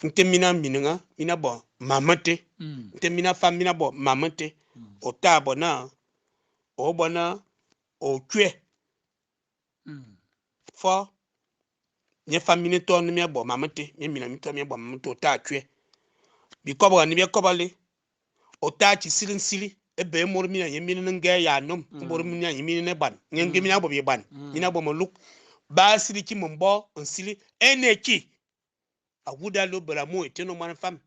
Nte mina minga mina bo mamate. Nte mina fam mina bo mamate. O ta bona o bona o kwe. Fo nye fam mine to ni mi bo mamate mi mina mi to mi bo mamate o ta kwe. Bi ko ni bi ko le o ta chi silin sili e be mor mina nye mina nge ya nom mbor mina nye mina ne ban nye nge mina bo bi ban mina bo moluk ba sili ki mombo nsili ene ki awuda lo bela mo eteno man fam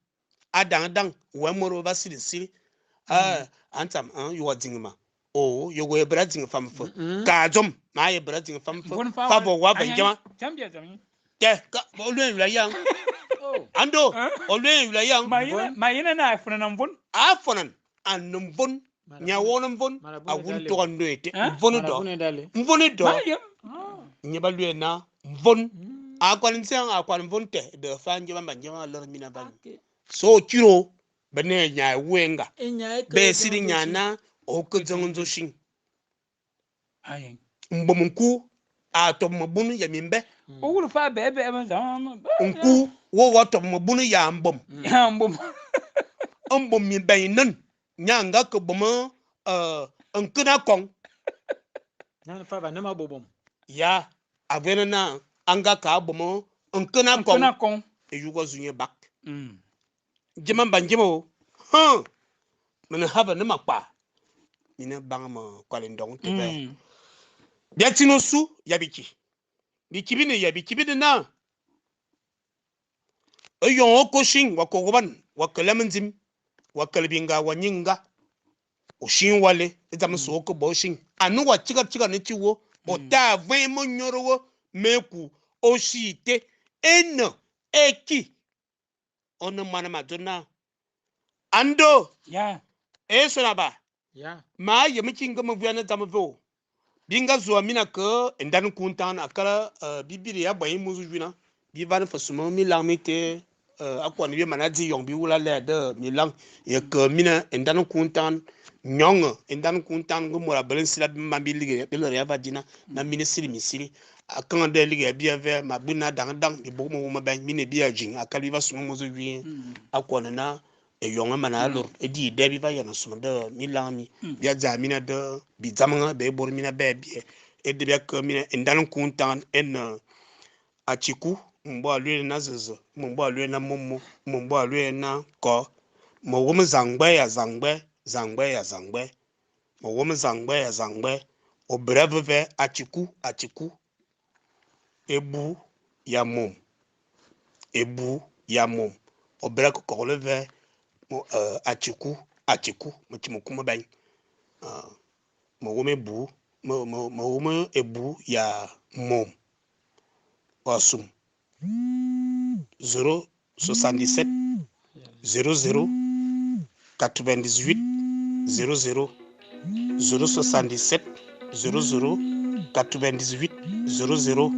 adang dang we mor ba sili sili ah antam an yo dingma o yo go bra ding fam fo ka zom ma ye bra ding fam fo fa bo wa ben jama te ka o lo yula yang ando o lo yula yang ma yina na afuna na mvon afunan an mvon nya won mvon awun to ando ete mvon do mvon do nye ba lue na mvon akwal nsiang akwal mvon te de fa nje ba nje ma lor mina ba so kiro bene nya wenga be siri nya na o ke dzong shin ayen mbomku a to mabunu ya mimbe o wulu fa be be ma za nku wo wa to mabunu ya mbom ya mbom mbom mi be nan nya nga ke bom nkuna kong na fa ba na ma bobom ya avena na anga ka bom nkuna kong nkuna kong e yugo zunye bak jema ban jemo ha men hava na makpa mina bang ma kwalendong te be biatino su ya biki biki bine ya biki bine na eyon okoshin wa kogoban wa kelemnzim wa kelbinga wa nyinga oshin wale ezam so ko boshin anu wa chika chika ne chiwo ota vin mo nyorowo meku oshite eno eki ono mana madonna ando ya eso na ba ya ma ye mi kinga mo vya na zam vo binga zuwa mina ke ndan kuntan akala bibiri ya bayi muzu juna bi van fasuma mi lang mi te akwa ni bi mana di yong bi wula le de mi lang ye ke mina ndan kuntan nyong ndan kuntan ngo mora belen sila bi ma bi lige bi le ya va dina na mini sili mi sili akan de lige bi ave ma bu na dang dang bi bo mo ma ba mi ne bi ajin akala bi va suma muzu wi akwa na e yong mana alor e di de bi va yana suma de mi lang mi bi za mina de bi zamanga be bor mina be bi e de bi ke mina ndan kuntan en achiku mbo alwe na zezo mbo alwe na momo mbo alwe na ko mo wo zangbe ya zangbe zangbe ya zangbe mo wo zangbe ya zangbe o breve achiku achiku ebu ya mom ebu ya mom o brek ko leve mo achiku achiku mo chimuku mo ben mo wo mebu mo mo mo wo ebu ya mom osum 0 77 00 98 00 077 00 98 00.